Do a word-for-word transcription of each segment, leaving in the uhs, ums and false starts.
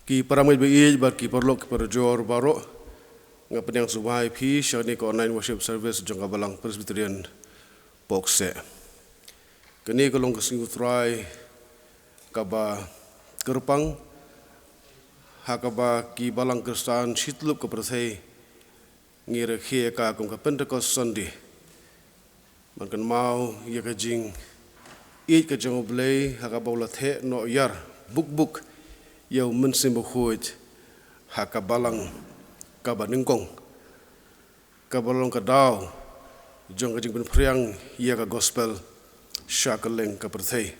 Ki para mait ba ïeit bad ki paralok ki parajor baroh, nga pdiang sngewbha ïa phi sha kane ka online worship service jong ka Balang Presbyterian Pohkseh. Kane ka long ka sngi U Trai kaba kyrpang, ha kaba ki Balang Khristan shityllup ka pyrthei ngi rakhe ïa ka kum ka Pentecost Sunday. Ban kynmaw ïa ka jingïeit ka jong U Blei ha kaba u la theh noh ïar buk buk ïa u Mynsiem Bakhuid ha ka balang kaba nyngkong, kaba long ka daw jong ka jingpynphriang ïa ka gospel sha kylleng ka pyrthei.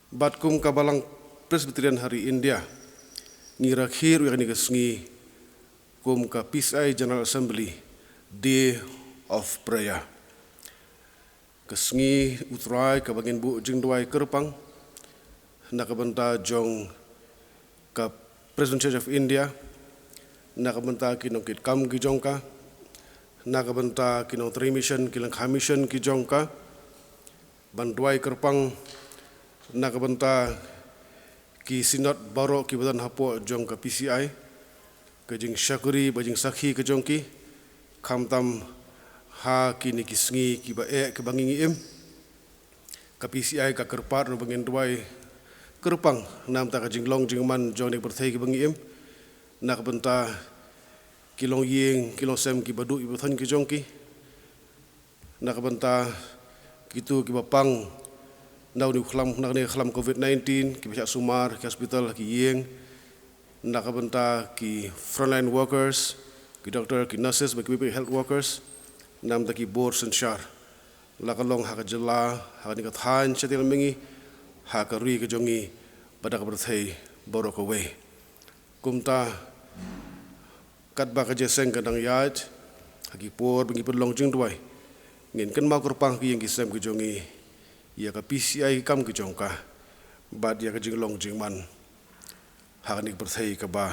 Bad kum ka Balang Presbyterian ha ri India, ngi rakhe ruh ïa kane ka sngi kum ka P C I General Assembly Day of Prayer. Ka sngi U Trai kaba ngin buh jingduwai kyrpang na ka bynta jong ka Presbyterian Church of India, na ka bynta ki nongkitkam ki jong ka, na ka bynta ki nongtrei mission, ki lyngkha mission ki jong ka, ban duwai kyrpang na ka bynta ki synod baroh kiba don hapoh jong ka P C I, ka jingshakri bad jingsakhi ka jong ki, khamtam ha kine ki sngi kiba eh kiba ngi ngi im. Ka P C I ka kyrpad ruh ba ngin duwai kyrpang namar ka jinglong jingman jong kane ka pyrthei kaba ngi im, na ka bynta ki longïing ki longsem kiba duh kiba thon ki jong ki, na ka bynta kito kiba pang na une u khlam, na kane ka khlam covid nineteen, kiba shah sumar ki hospital, ki ïing, na ka bynta ki frontline workers, ki doctor, ki nurses bad kiwei pat ki health workers, na ka bynta ki bor synshar, la ka long ha ka jylla, ha kane ka thaiñ shatei na mihngi, ha ka ri ka jong ngi bad ha ka pyrthei baroh kawei. Kumta, katba ka jingïaseng ka dang ïaid, ha ki por ba ngi pynlong jingduwai, ngin kynmaw kyrpang ki ïing ki sem ki jong ngi ïa ka P C I, ki kam ki jong ka, bad ïa ka jinglong jingman ha kane ka pyrthei kaba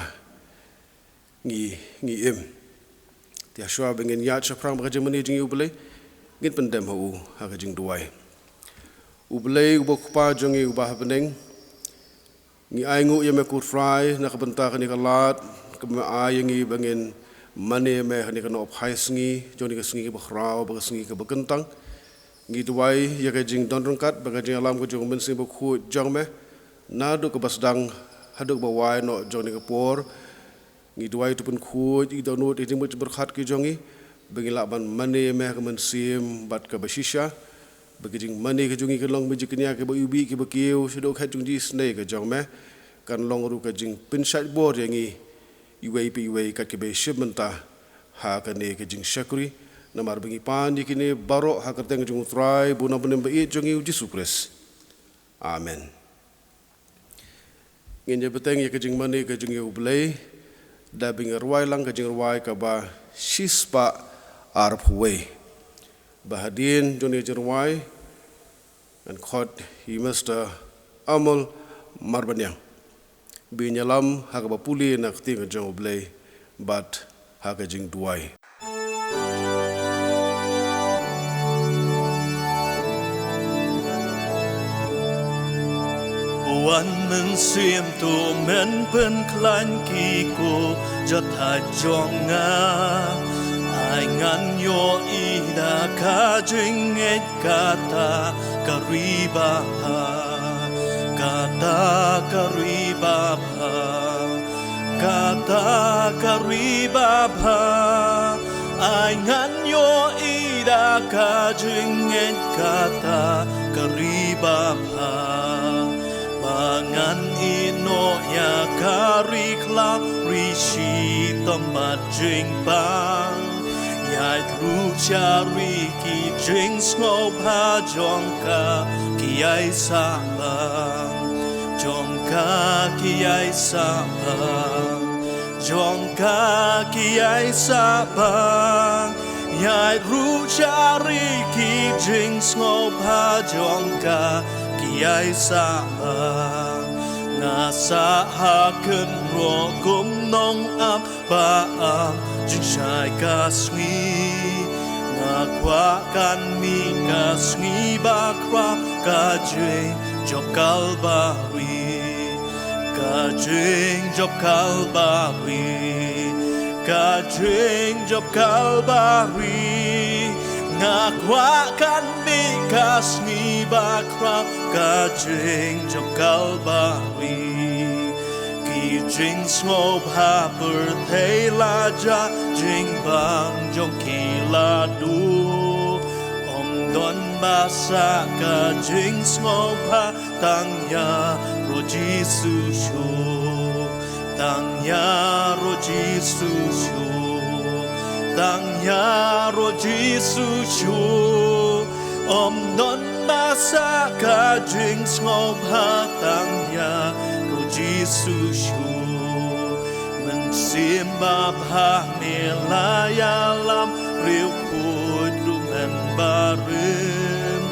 ngi ngi im. Te shuwa ba ngin ïaid shaphrang bad ka jingmane jong ngi U Blei, ngin pyndem ha u ha ka jingduwai. U Blei uba U Kpa jong ngi uba ha bneng, ngi ainguh ïa me ko Trai na ka bynta kane ka lad kaba me ai ïa ngi ba ngin mane me ha kane ka nongphai sngi jong kane ka sngi kaba khraw bad ka sngi kaba kyntang. Ngi duwai ïa ka jingdon ryngkat bad ka jingïalam ka jong u Mynsiem Bakhuid jong me, naduh kaba sdang haduh kaba wai noh jong kane ka por. Ngi duwai, to pynkhuid ïa ki dohnud, ïa ki jingmut jingpyrkhat ki jong ngi, ba ngin lah ban mane me ha ka mynsiem bad kaba shisha, ba ki jingmane ki jong ngi kin long mih jingkñia kiba iwbih kiba kiew shaduh ka khet jong ka jingisynei ka jong me, kan long ruh ka jingpynshait bor ïa ngi iwei pa iwei kat kiba ïashim bynta ha kane ka jingshakri. Namar ba ngi pan ïa kine baroh ha ka kyrteng jong U Trai bad U Nongpynim ba ïeit jong ngi U Jisu Khrist. Amen. Ngin ïa bteng ïa ka jingmane ka jong ngi U Blei da ba ngin rwai lang ka jingrwai kaba shispah arphew wei. Ba hadien jong kane ka jingrwai ngan khot ïa u Mister Amol Marbaniang ba un ïalam ha kaba pule na ka ktien ka jong U Blei bad ha ka jingduwai. Wan Mynsiem, to men pynkhlaiñ ki khun jingthait jong nga. Ai ngan ïohi da ka jingngeit kata ka ri babha, kata ka ri babha, kata ka ri babha. Ai ngan ïohi da ka jingngeit kata ka ri babha. Ba ngan ïehnoh ïa ka ri khlaw, ri shitom bad jingpang. Ïaid ruh sha ri ki jingsngewbha jong ka ki ïai sah bang, jong ka ki ïai sah bang, jong ka ki ïai sah bang. Ïaid ruh sha ri ki jingsngewbha jong ka ki ïai sah bang. Nga sah ha kynroh kum nongap ba am jingshai ka sngi. Nga kwah kan mih ka sngi bakhraw, ka jingjop Kalbari, Ka jingjop Kalbari, ka jingjop Kalbari, nga kwah kan mih ka sngi bakhraw. Ka jingjop Kalbari, ki jingsngewbha pyrthei la jia, jingbang jong ki la duh. Ym don ba sah ka jingsngewbha, tang ïaroh Jisu shuh, tang ïaroh Jisu shuh, tang ïaroh Jisu shuh. Ym don ba sah ka jingsngewbha, tang ïaroh Jisu shuh. Mynsiem Babha, me la ïalam, riewkhuid ruh men barim.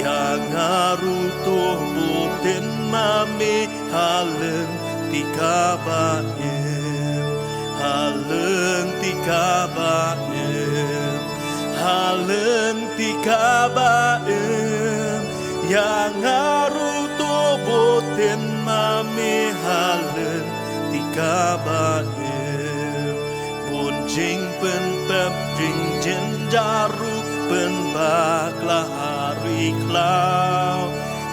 Ïa nga ruh to bud tin ma me, ha lynti kaba im, ha lynti kaba im, ha lynti kaba im. Ïa nga ruh to bud tin ma me, ha lynti kaba im. Bun jingpynpep, jingjynjar ruh pynbakla ha ri khlaw.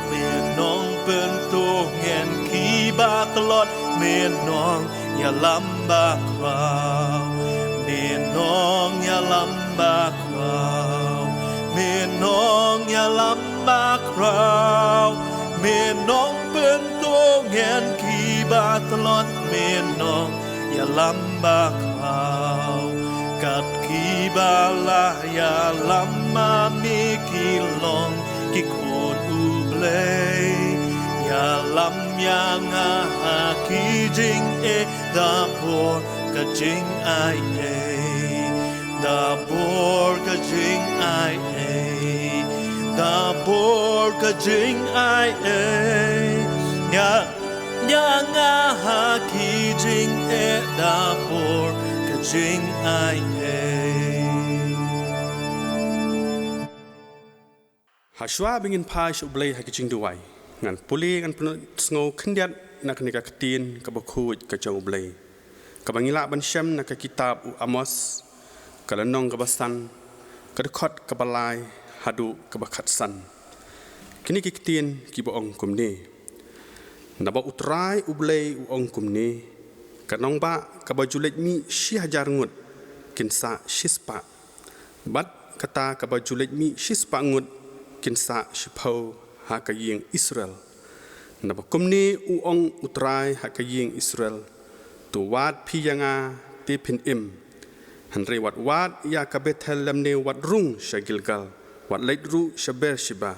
Me nongpynthut ngen kiba tlot, me nongïalam bakhraw. Me nongïalam bakhraw, me nongïalam bakhraw. Me nongpynthut ngen kiba tlot, me nongïalam bakhraw. Kat kiba la ïalam ma me ki long ki khun U Blei. Ïalam ïa nga ha ki jingeh, da bor ka jingaiei, da bor ka jingaiei, da bor ka jingaiei. Ïa, ïa nga ha ki jingeh, da bor ka jingaiei. Hashwa ba ngin phai sha U Blei ha ki jingduwai, ngan pule, ngan pynsngew khyndiat na kane ka ktien kaba khuid ka jong U Blei, kaba ngi lah ban shem na ka kitab u Amos, ka lynnong kaba san, ka dkhot kaba lai haduh kaba khatsan. Kine ki ktien kiba ong kumne: Naba U Trai U Blei u ong kumne: Ka nongbah kaba ju leit mih shi hajar ngut, kin sah shispah. Bad kata kaba ju leit mih shispah ngut, kin sah shiphew ha ka ïing Israel. Naba kumne u ong U Trai ha ka ïing Israel: To wad phi ïa nga, te phin im. Hynrei wat wad ïa ka Bethel lymne wat rung sha Gilgal, wat leit ruh sha Beersheba.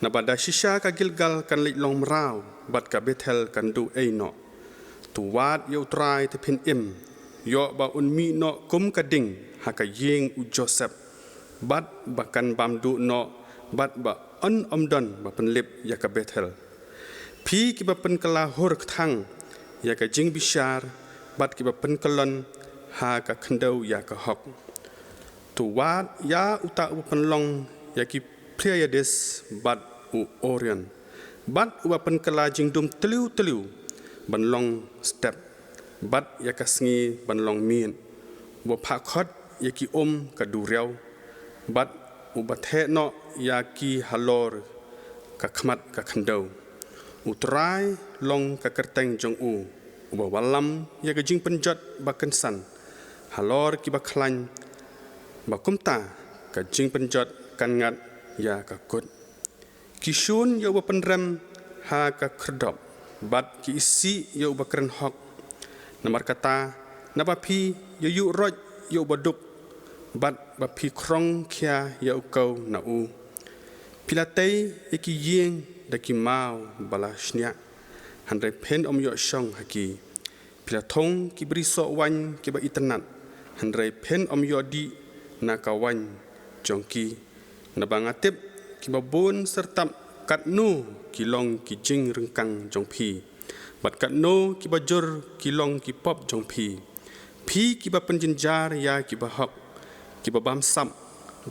Naba da shisha ka Gilgal kan leit long mraw, bad ka Bethel kan duh ei noh. To wad ïa U Trai te phin im, ïoh ba un mih noh kum ka ding ha ka ïing u Joseph, bad ba kan bam duh noh, bad ba un ym don ba pynlip ïa ka Bethel. Phi kiba pynkylla hur kthang ïa ka jingbishar, bad kiba pynkyllon ha ka khyndew ïa ka hok. To wad ïa uta uba pynlong ïa ki Pleiades bad u Orion, bad uba pynkylla jingdum tliw tliw ban long step, bad ïa ka sngi ban long miet, uba phah khot ïa ki um ka duriaw, bad uba theh noh ïa ki halor ka khmat ka khyndew. U Trai long ka kyrteng jong u, uba wallam ïa ka jingpynjot ba kynsan halor kiba khlaiñ, ba kumta ka jingpynjot kan ngat ïa ka kut. Ki shun ïa uba pynrem ha ka khyrdop, bad ki isih ïa uba kren hok. Namar kata, naba phi ïa ïuh roit ïa uba duk, bad ba phi khrong khia ïa u kew na u. Phi la tei ïa ki ïing da ki maw ba la shniah, hynrei phin ym ïoh shong ha ki. Phi la thung ki brisoh waiñ kiba itynnat, hynrei phin ym ïoh dih na ka waiñ jong ki. Naba nga tip kiba bun syrtap katno ki long ki jingryngkang jong phi, bad katno kiba jur ki long ki pop jong phi. Phi kiba pynjynjar ïa kiba hok, kiba bamsap,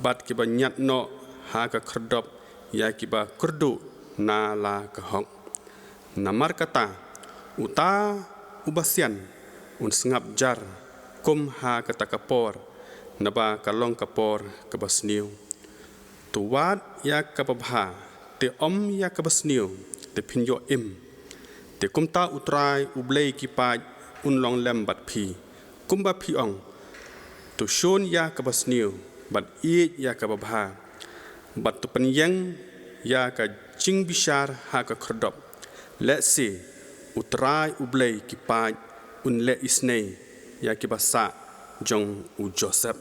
bad kiba ñiad noh ha ka khyrdop ïa kiba kyrduh na la ka hok. Namar kata, Uta uba sian un sngap jar kum ha kata ka por, naba ka long ka por kaba sniew. To wad ïa kaba bha, te ym ïa kaba sniew, te phin ïoh im. Te kumta U Trai U Blei ki paid un long lem bad phi, kumba phi ong. To shun ïa kaba sniew, bad ïeit ïa kaba bha, bad to pynïeng ïa ka jingbishar ha ka khyrdop. Lehse U Trai U Blei ki paid un leh isynei ïa kiba sah jong u Joseph.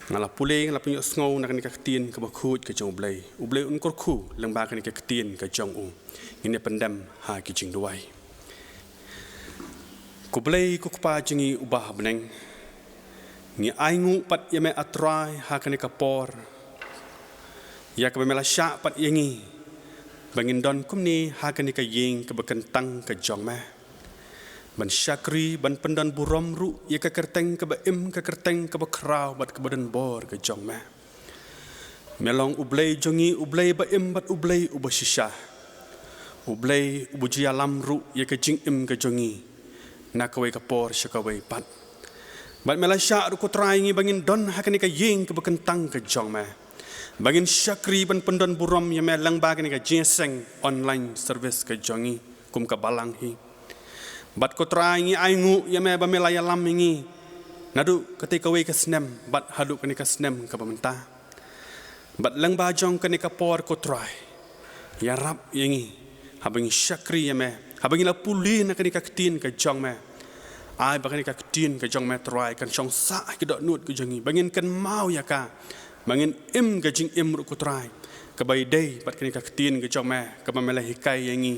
Nga la pule, nga la pynïohsngew na kane ka ktien kaba khuid ka jong U Blei. U Blei un kyrkhu lyngba kane ka ktien ka jong u. Ngin ïa pyndem ha ki jingduwai. Ko Blei, ko Kpa jong ngi uba ha bneng, ngi ainguh pat ïa me, A Trai, ha kane ka por, ïa kaba me la shah pat ïa ngi ba ngin don kumne ha kane ka ïing kaba kyntang ka jong me, ban shakri, ban pyndon burom ruh ïa ka kyrteng kaba im, ka kyrteng kaba khraw bad kaba donbor ka jong me. Me long U Blei jong ngi, U Blei ba im bad U Blei uba shisha, U Blei uba ju ïalam ruh ïa ka jingim ka jong ngi na kawei ka por sha kawei pat. Bad me la shah ruh, ko Trai, ïa ngi ba ngin don ha kane ka ïing kaba kyntang ka jong me, ba ngin shakri ban pyndon burom ïa me lyngba kane ka jingïaseng online service ka jong ngi kum ka balang hi. Bad ko Trai, ngi ainguh ïa me ba me la ïalam ïa ngi naduh katei kawei ka snem bad haduh kane ka snem kaba mynta. Bad lyngba jong kane ka por, ko Trai, ïarap ïa ngi haba ngi shakri ïa me, haba ngi la pule na kane ka ktien ka jong me. Ai ba kane ka ktien ka jong me, Trai, kan shong sah ha ki dohnud ka jong ngi, ba ngin kynmaw ïa ka, ba ngin im ka jingim ruh, ko Trai, kaba ïadei bad kane ka ktien ka jong me kaba me la hikai ïa ngi.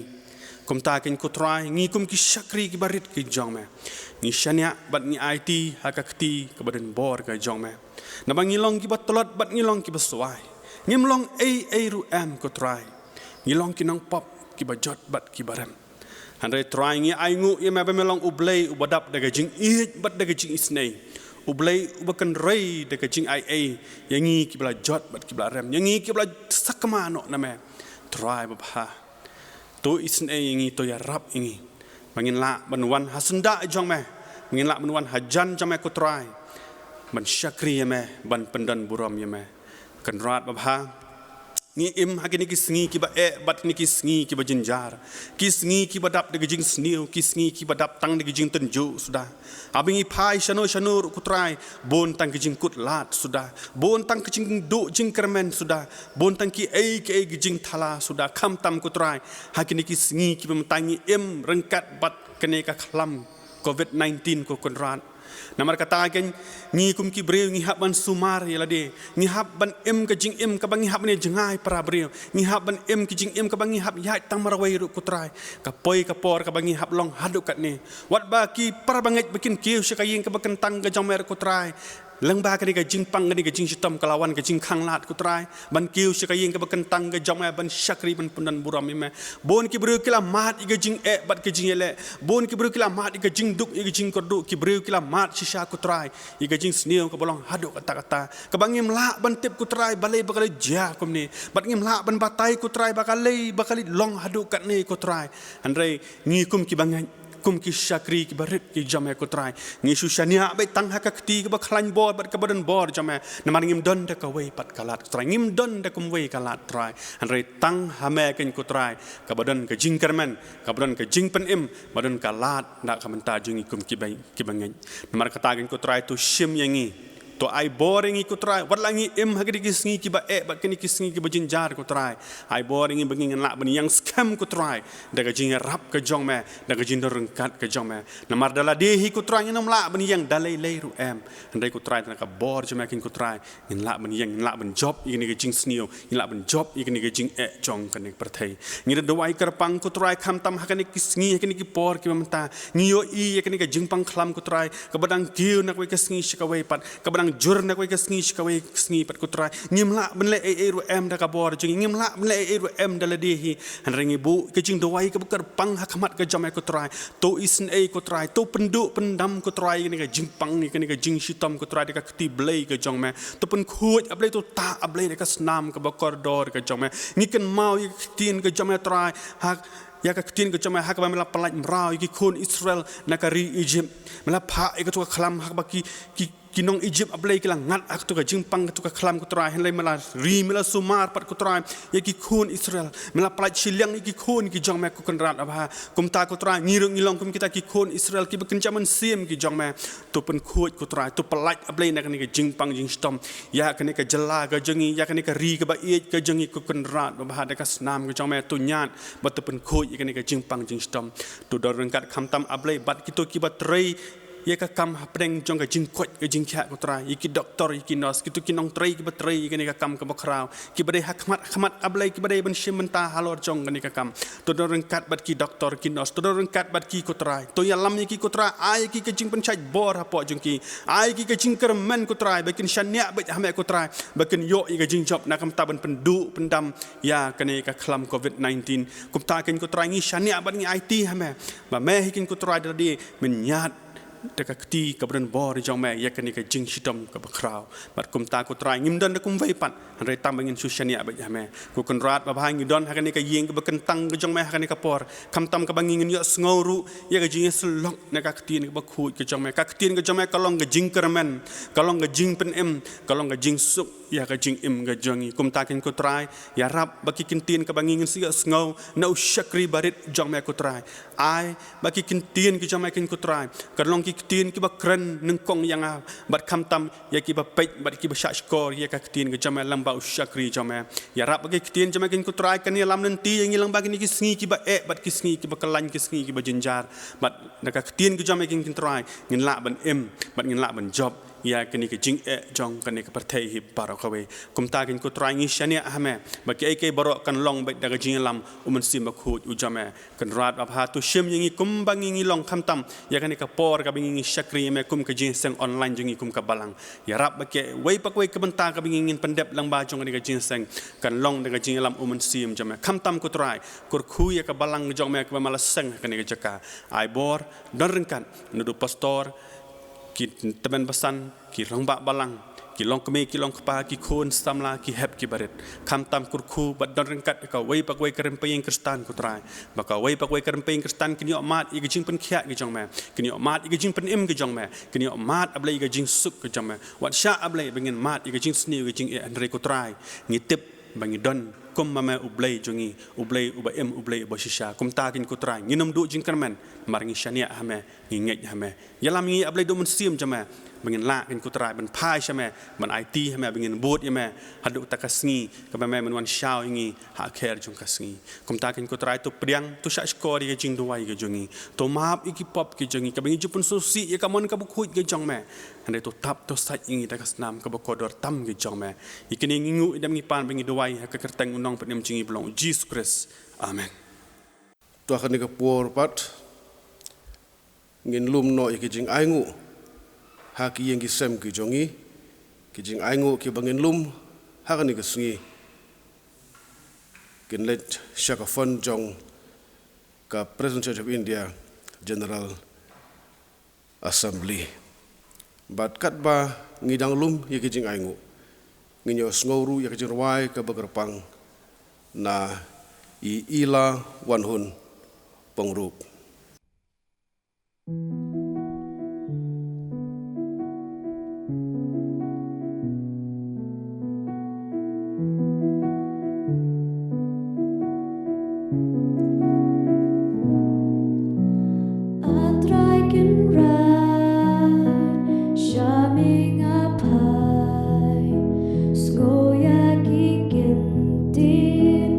Kumta keiñ, ko Trai, ngi kum ki shakri kiba rit ki jong me, ngi shaniah bad ngi aiti ha ka kti kaba donbor ka jong me. Naba ngi long kiba tlot bad ngi long kiba swai. Ngim long ei ei ruh em, ko Trai. Ngi long ki nongpop kiba jot bad kiba rem. Hynrei Trai, ngi ainguh ïa me ba me long U Blei uba dap da ka jingïeit bad da ka jingisynei, U Blei uba kynrei da ka jingai ei ïa ngi kiba la jot bad kiba la rem, ïa ngi kiba la sakma noh na me. Trai babha, to isynei ïa ngi, to ïarap ïa ngi, ba ngin lah ban wan ha syndah jong me, ba ngin lah ban wan hajan jong me, ko Trai, ban shakri ïa me, ban pyndon burom ïa me. Kynrad babha, ngi im ha kine ki sngi kiba eh bad kine ki sngi kiba jynjar, ki sngi kiba dap da ka jingsniew, ki sngi kiba dap tang da ka jingtynjuh suda. Haba ngi phai shano shano ruh, ko Trai, bun tang ka jingkut lad suda, bun tang ka jingduh jingkyrmen suda, bun tang kiei kiei ki jingthala suda. Khamtam, ko Trai, ha kine ki sngi kiba mynta ngi im ryngkat bad kane ka khlam covid nineteen, ko Kynrad. Namar kata keiñ, ngi kum ki briew ngi hap ban sumar ïa lade, ngi hap ban im ka jingim kaba ngi hap ban ïa jngai para briew, ngi hap ban im ka jingim kaba ngi hap ïaid tang marwei ruh, ko Trai. Ka poi ka por kaba ngi hap long haduh katne. Wat ba ki para bangeit ba kin kiew sha ka ïing kaba kyntang ka jong me ruh, ko Trai, lyngba kane ka jingpang, kane ka jingshitom, ka la wan ka jingkhanglad, ko Trai, ban kiew sha ka ïing kaba kyntang ka jong me, ban shakri, ban pyndon burom ïa me. Bun ki briew ki la mad ïa ka jingeh bad ka jingïaleh. Bun ki briew ki la mad ïa ka jingduk, ïa ka jingkyrduh. Ki briew ki la mad shisha, ko Trai, ïa ka jingsniew kaba long haduh katta katta, kaba ngim lah ban tip, ko Trai, balei ba ka la jia kumne, bad ngim lah ban batai, ko Trai, ba balei ba ka la long haduh katne, ko Trai. Hynrei ngi kum ki bangeit, kum ki shakri kiba rit ki jong me, ko Trai, ngi shu shaniah beit tang ha ka kti kaba khlaiñ bor bad kaba donbor jong me. Namar ngim don da kawei pat ka lad, ko Trai, ngim don da kumwei ka lad, Trai. Hynrei tang ha me keiñ, ko Trai, kaba don ka jingkyrmen, kaba don ka jingpynim, ba don ka lad na ka bynta jong ngi kum ki bang-, ki bangeit. Namar kata keiñ, ko Trai, to shim ïa ngi, to ai bor ïa ngi, ko Trai. Wat la ngi im ha kine ki sngi kiba eh bad kine ki sngi kiba jynjar, ko Trai, ai bor ïa ngi ba ngin lah ban ïeng skhem, ko Trai, da ka jingïarap ka jong me, da ka jingdon ryngkat ka jong me. Namar da lade hi, ko Trai, ngin ym lah ban ïeng da lei lei ruh em. Hynrei, ko Trai, na ka bor jong me keiñ, ko Trai, ngin lah ban ïeng, ngin lah ban jop ïa kane ka jingsniew, ngin lah ban jop ïa kane ka jingeh jong kane ka pyrthei. Ngi da duwai kyrpang, ko Trai, khamtam ha kane ki sngi, ha kane ki por kiba mynta, ngi ïohi ïa kane ka jingpang khlam, ko Trai, kaba dang kiew na kawei ka sngi sha kawei pat, kaba dang jur na kawei ka sngi sha kawei ka sngi pat, ko Trai. Ngim lah ban leh ei ei ruh em da ka bor jong ngi, ngim lah ban leh ei ei ruh em da lade hi. Hynrei ngi buh ka jingduwai kaba kyrpang ha khmat ka jong me, ko Trai. To isynei, ko Trai, to pynduh pyndam, ko Trai, ïa kane ka jingpang, ïa kane ka jingshitom, ko Trai, da ka kti Blei ka jong me. To pynkhuid, A Blei, to tah, A Blei, da ka snam kaba kordor ka jong me. Ngi kynmaw ïa ka ktien ka jong me, Trai, ha, ïa ka ktien ka jong me, ha kaba me la pyllait mraw ïa ki khun Israel na ka ri Egypt. Me la phah ïa kato ka khlam ha kaba ki, ki, ki nong Egypt, A Blei, ki la ngat ha kato ka jingpang, kato ka khlam, ko Trai. Hynrei me la ri, me la sumar pat, ko Trai, ïa ki khun Israel. Me la pyllait shiliang ïa ki khun ki jong me, ko Kynrad babha. Kumta, ko Trai, ngi ruh ngi long kum kita ki khun Israel kiba kynja mynsiem ki jong me. To pynkhuid, ko Trai, to pyllait, A Blei, na kane ka jingpang jingshitom ïa kane ka jylla ka jong ngi, ïa kane ka ri kaba ïeit ka jong ngi, ko Kynrad babha, da ka snam ka jong me. To ñiad bad to pynkhuid ïa kane ka jingpang jingshitom. To don ryngkat khamtam, A Blei, bad kito kiba trei ïa ka kam hapdeng jong ka jingkoit ka jingkhiah, ko Trai, ïa ki doktor, ïa ki nurse, kito ki nongtrei kiba trei ïa kane ka kam kaba khraw, kiba dei ha khmat, ha khmat, A Blei, kiba dei ban shim bynta halor jong kane ka kam. To don ryngkat bad ki doktor, ki nurse, to don ryngkat bad ki, ko Trai. To ïalam ïa ki, ko Trai, ai ïa ki ka jingpynshait bor hapoh jong ki. Ai ïa ki ka jingkyrmen, ko Trai, ba kin shaniah beit ha me, ko Trai, ba kin ïoh ïa ka jingjop, na ka bynta ban pynduh pyndam ïa kane ka khlam covid nineteen. Kumta kin, ko Trai, ngi shaniah bad ngi aiti ha me, ba me hi kin, ko Trai, da lade men ñiad da ka kti kaba don bor jong me ïa kane ka jingshitom kaba khraw. Bad kumta, ko Trai, ngim don da kumwei pat, hynrei tang ba ngin shu shaniah beit ha me. Ko Kynrad babha, ngi don ha kane ka ïing kaba kyntang ka jong me ha kane ka por, khamtam kaba ngi ngin ïohsngew ruh ïa ka jingïasyllok na ka ktien kaba khuid ka jong me. Ka ktien ka jong me ka long ka jingkyrmen, ka long ka jingpynim, ka long ka jingsuk ïa ka jingim ka jong ngi. Kumta kin, ko Trai, ïarap ba ki ktien kaba ngi ngin sa ïohsngew na u shakri barit jong me, ko Trai, ai ba ki ktien ki jong me kin, ko Trai, kan long ki ktien kiba kren nyngkong ïa nga, bad khamtam ïa kiba peit bad kiba shahshkor ïa ka ktien ka jong me lyngba u shakri jong me. Ïarap ba ki ktien jong me kin, ko Trai, kan ïalam lynti ïa ngi lyngba kine ki sngi kiba eh bad ki sngi kiba kyllain, ki sngi kiba jynjar. Bad na ka ktien ka jong me kin, ko Trai, ngin lah ban im bad ngin lah ban jop ïa kane ka jingeh jong kane ka pyrthei hi baroh kawei. Kumta kin, ko Trai, ngi shaniah ha me ba kiei kiei baroh kan long beit da ka jingïalam U Mynsiem Bakhuid u jong me. Kynrad babha, to shim ïa ngi kumba ngi ngi long, khamtam ïa kane ka por kaba ngi ngi shakri ïa me kum ka jingïaseng online jong ngi kum ka balang. Ïarap ba kiwei pa kawei ka bynta kaba ngi ngin pyndep lyngba jong kane ka jingïaseng kan long da ka jingïalam U Mynsiem jong me. Khamtam, ko Trai, kyrkhu ïa ka balang jong me kaba me la seng ha kane ka jaka. Ai bor, don ryngkat naduh pastor, ki tymmen basan, ki rangbah balang, ki longkmie, ki longkpa, ki khun samla, ki hep, ki barit. Khamtam, kyrkhu bad don ryngkat ïa kawei pa kawei ka rympei ïing Khristan, ko Trai, ba kawei pa kawei ka rympei ïing Khristan kin ïoh mad ïa ka jingpynkhiah ka jong me, kin ïoh mad ïa ka jingpynim ka jong me, kin ïoh mad, A Blei, ïa ka jingsuk ka jong me. Wat shah, A Blei, ba ngin mad ïa ka jingsniew, ïa ka jingeh, hynrei, ko Trai, ngi tip ba ngi don kum ma me, U Blei jong ngi, U Blei uba im, U Blei uba shisha. Kumta kin, ko Trai, ngin ym duh jingkyrmen, namar ngi shaniah ha me, ngi ngeit ha me. Ïalam ïa ngi, A Blei, da U Mynsiem jong me, ba ngin lah kin, ko Trai, ban phai sha me, ban aiti ha me, ba ngin bud ïa me haduh kata ka sngi kaba me men wan shaw ïa ngi ha kher jong ka sngi. Kumta kin, ko Trai, to pdiang, to shahshkor ïa ka jingduwai ka jong ngi, to map ïa ki pop ki jong ngi, kaba ngi ju pynsngewsih ïa ka mon kaba khuid ka jong me. Hynrei to tap, to sait ïa ngi da ka snam kaba kordor tam ka jong me. Ïa kine ngi nguh, ngi dem, ngi pan bad ngi duwai ha ka kyrteng U Nongpynim jong ngi uba long U Jisu Khrist. Amen. To ha kane ka por pat ngin lum noh ïa ki jingainguh ha ki ïing ki sem ki jong ngi. Ki jingainguh kiba ngin lum ha kane ka sngi kin leit sha ka phone jong ka President Church of India General Assembly. Bad katba ngi dang lum ïa ki jingainguh, ngin ïohsngew ruh ïa ka jingrwai kaba kyrpang na i Ila Wanhun Pongrup. A Trai Kynrad, sha me nga phai, sngew ïa ki ktien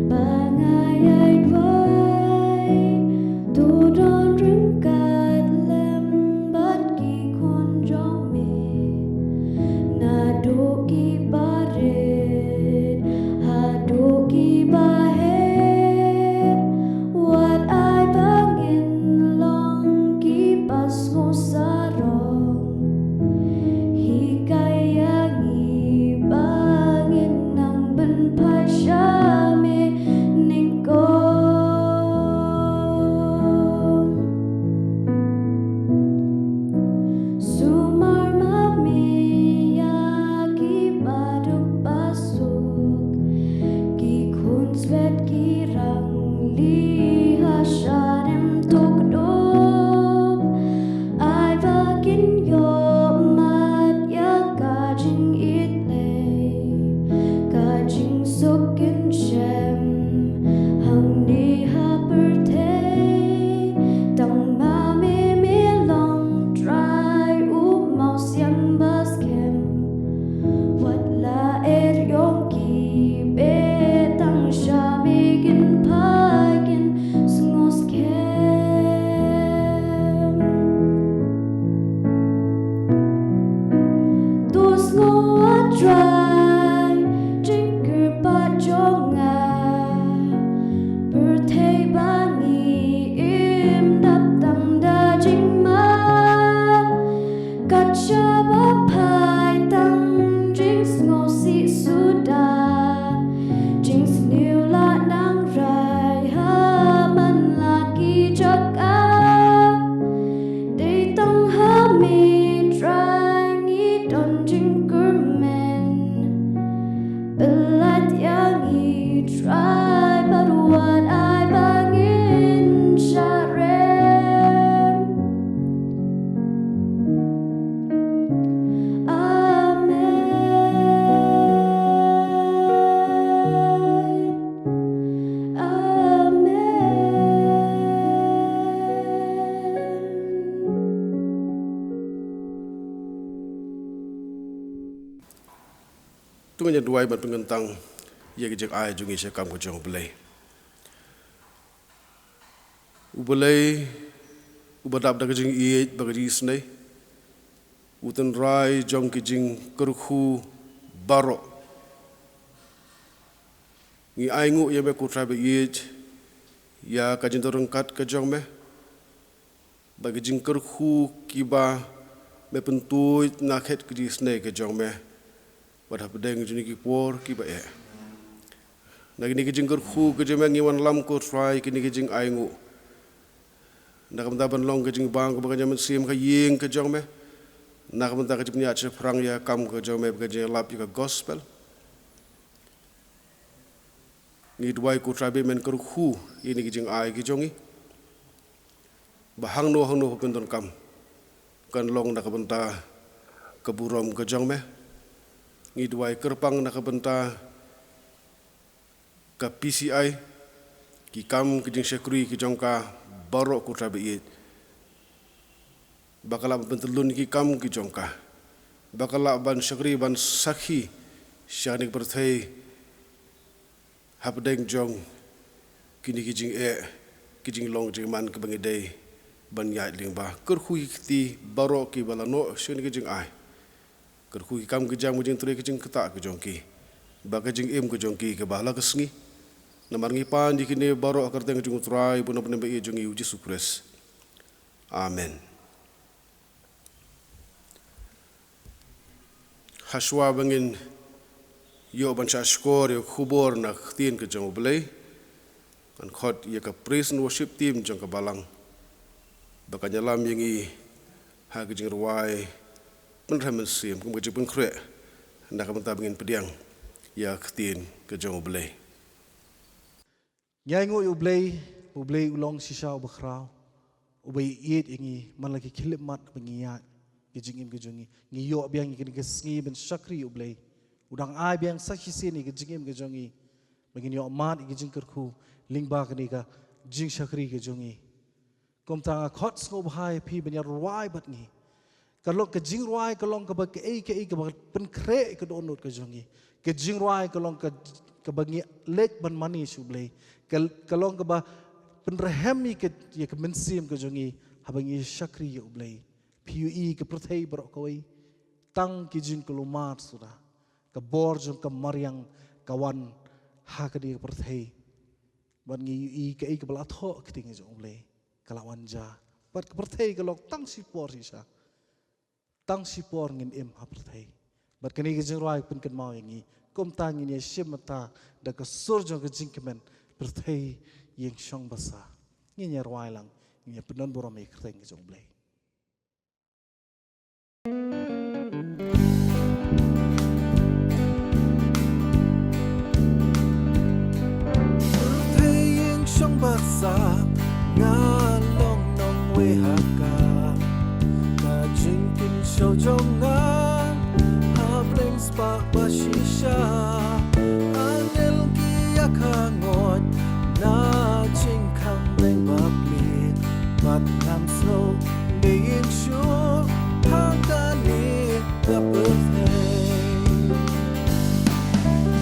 ba nga ïai duwai, to don ryngkat lem bad ki khun jong me, naduh ki barit haduh ki bahep, Duwai ban pynkyntang ïa ka jingai jong ngi sha kam ka jong U Blei. U Blei, uba dap da ka jingïeit bad ka jingisynei, u tynrai jong ki jingkyrkhu baroh. Ngi ainguh ïa me ko Trai ba ïeit, ïa ka jingdon ryngkat ka jong me, bad ki jingkyrkhu kiba me pyntuid na khet ki jingisynei ki jong me, bad hapdeng jong kine ki por kiba eh. Na kine ki jingkyrkhu ki jong me ngi wanlam ko Trai kine ki jingainguh. Na ka bynta ban long ka jingbang kaba ka jingmynsiem ka ïing ka jong me. Na ka bynta ka jingpynïaid shaphrang ïa ka kam ka jong me, ka jingïalap ïa ka gospel. Ngi duwai ko Trai ba men kyrkhu ïa kine ki jingai ki jong ngi. Ba hangno hangno ba pyndonkam kan long na ka bynta ka burom ka jong me. Ngi duwai kyrpang na ka bynta ka P C I, ki kam ki jingshakri ki jong ka baroh ko Trai ba ïeit. Ba ka lah ban pyntyllun ki kam ki jong ka. Ba ka lah ban shakri ban sakhi sha kane ka pyrthei. Hapdeng jong kine ki jingeh, ki jinglong jingman kiba ngi dei ban ïaid lyngba. Kyrkhu ïa ki kti baroh kiba la noh sha kine ki jingai. Kyrkhu ïa ki kam ki jam, ki jingtrei, ki jingktah ki jong ki, bad ka jingim ka jong ki kaba la ka sngi. Namar ngi pan ïa kine baroh ha ka kyrteng jong U Trai bad U Nongpynim ba ïeit jong ngi U Jisu Khrist. Amen. Hashwa ba ngin ïoh ban shahshkor ïa ka khubor na ka ktien ka jong U Blei, ngan khot ïa ka praise and worship team jong ka balang ba kan ïalam ïa ngi ha ka jingrwai pynrhem mynsiem kum ka jingpynkhreh na ka bynta ba ngin pdiang ïa ka ktien ka jong U Blei. Ngi ainguh ïa U Blei, U Blei u long shisha uba khraw, uba ïeit ïa ngi man la ki khyllipmat ba ngi ïaid ka jingim ka jong ngi. Ngi ïoh biang ïa kane ka sngi ban shakri ïa U Blei. U dang ai biang sa shisien ïa ka jingim ka jong ngi ba ngin ïoh mad ïa ka jingkyrkhu lyngba kane ka jingshakri ka jong ngi. Kumta nga khot sngewbha ïa phi ban ïa rwai bad ngi. Ka long ka jingrwai, ka long kaba kaei kaei kaba pynkhreh ïa ka dohnud ka jong ngi. Ka jingrwai ka long ka, kaba ngi leit ban mane sha U Blei. Ka, ka long kaba pynrhem ïa ka, ïa ka mynsiem ka jong ngi haba ngi shakri ïa U Blei. Phi ïohi ka pyrthei baroh kawei, tang ki jingkulmar suda. Ka bor jong ka mariang ka wan ha kane ka pyrthei. Bad ngi ïohi kaei kaba la thoh ka ktien jong U Blei ka la wan jia. Bad ka pyrthei ka long tang shipor shisha. Tang shipor ngin im ha pyrthei. Bad kane ka jingrwai pynkynmaw ïa ngi. Kumta ngin ïa shim bynta da ka sur jong ka jingkmen, pyrthei ïeng shong basa. Ngin ïa rwai lang, ngin ïa pyndon burom ïa ka kyrteng ka jong U Blei. Pyrthei ïeng shong basa, nga long nongwei ha ka. Ka jingkynshew jong nga ha bneng spah ba shisha. Angel ki ïa ka ngot na jingkhang bneng ba pli, bad ngam sngew dei ïeng shuh ha kane ka pyrthei.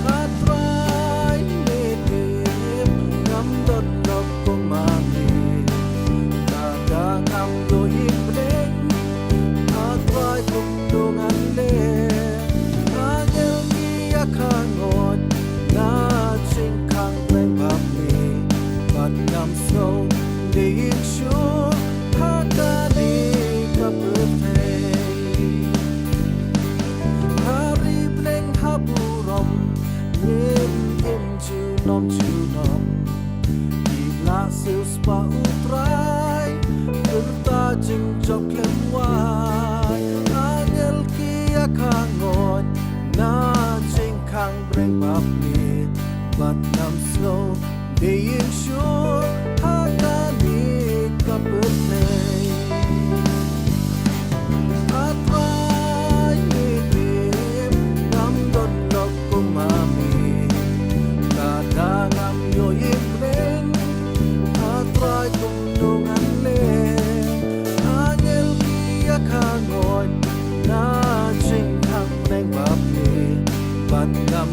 A Trai, me tip ngam don lok kum ma me, lada ngam ïoh im bneng, A Trai, kumno ngan leh. Angel ki ïa ka ngot na jingkhang bneng ba pli, bad ngam sngew dei ïeng shuh ha kane ka pyrthei. Ha ri bneng ha burom ngin im junom junom. Ki la siew spah U Trai, pyrta jingjop khlem wai. Angel ki ïa ka ngot na jingkhang bneng ba pli, bad ngam sngew dei ïeng shuh ha kane ka pyrthei. A Trai, me tip ngam don lok kum ma me, lada ngam ïoh im bneng, A Trai, kumno ngan leh. Angel ki ïa ka ngot na jingkhang bneng ba pli, bad ngam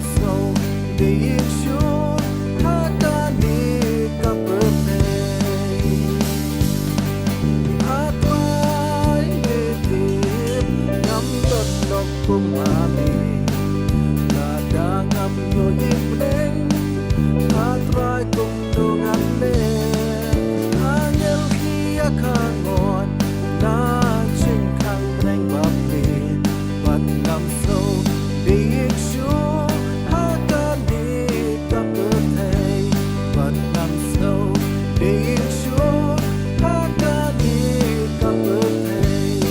Dei shuh ha kane ka pyrthei.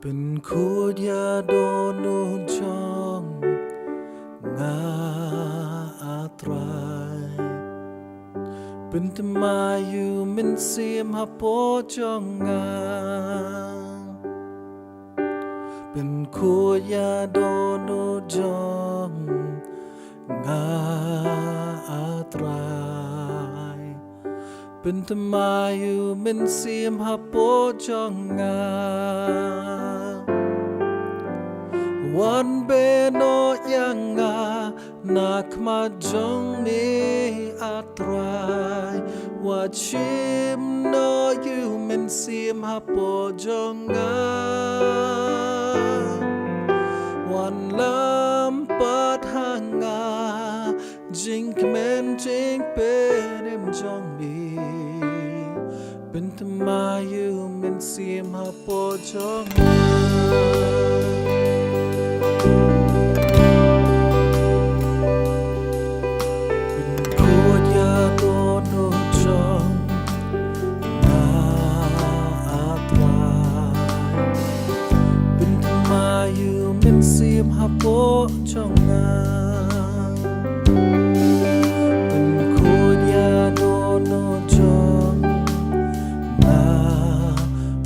Pynkhuid ïa dohnud jong nga, A Trai. Pynthymmai ïa u Mynsiem hapoh jong nga. Pynkhuid ïa dohnud jong nga, A Trai. Pynthymmai ïa u Mynsiem hapoh jong nga. Wan beh noh ïa nga na khmat jong me, A Trai. Wat shim noh ïa u Mynsiem hapoh jong nga. Wan lam pat ha nga, jingkmen jingpynim jong me. Pynthymmai ïa u Mynsiem hapoh jong nga. Pynkhuid ïa dohnud jong nga, A Trai. Pynthymmai ïa u Mynsiem hapoh jong nga. Pynkhuid ïa dohnud jong nga,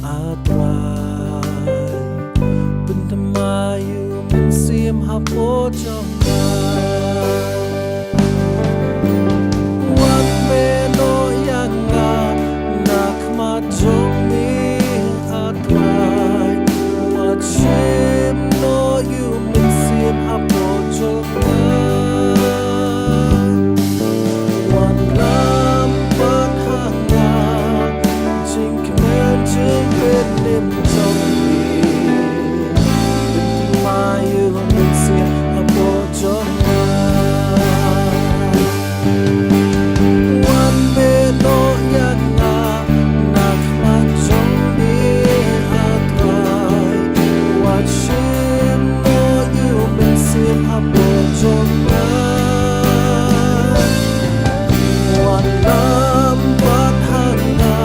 A Trai. Pynthymmai ïa u Mynsiem hapoh jong nga. Wat beh noh ïa nga na khmat jong me, A Trai. Wat shim noh ïa u Mynsiem hapoh jong nga. Wan lam pat ha nga, jingkmen jingpynim jong me. Pynthymmai ïa u Mynsiem hapoh jong nga. Wan beh noh ïa nga na khmat jong me, A Trai. Wat shim noh ïa u Mynsiem hapoh jong nga. Wan lam pat ha nga,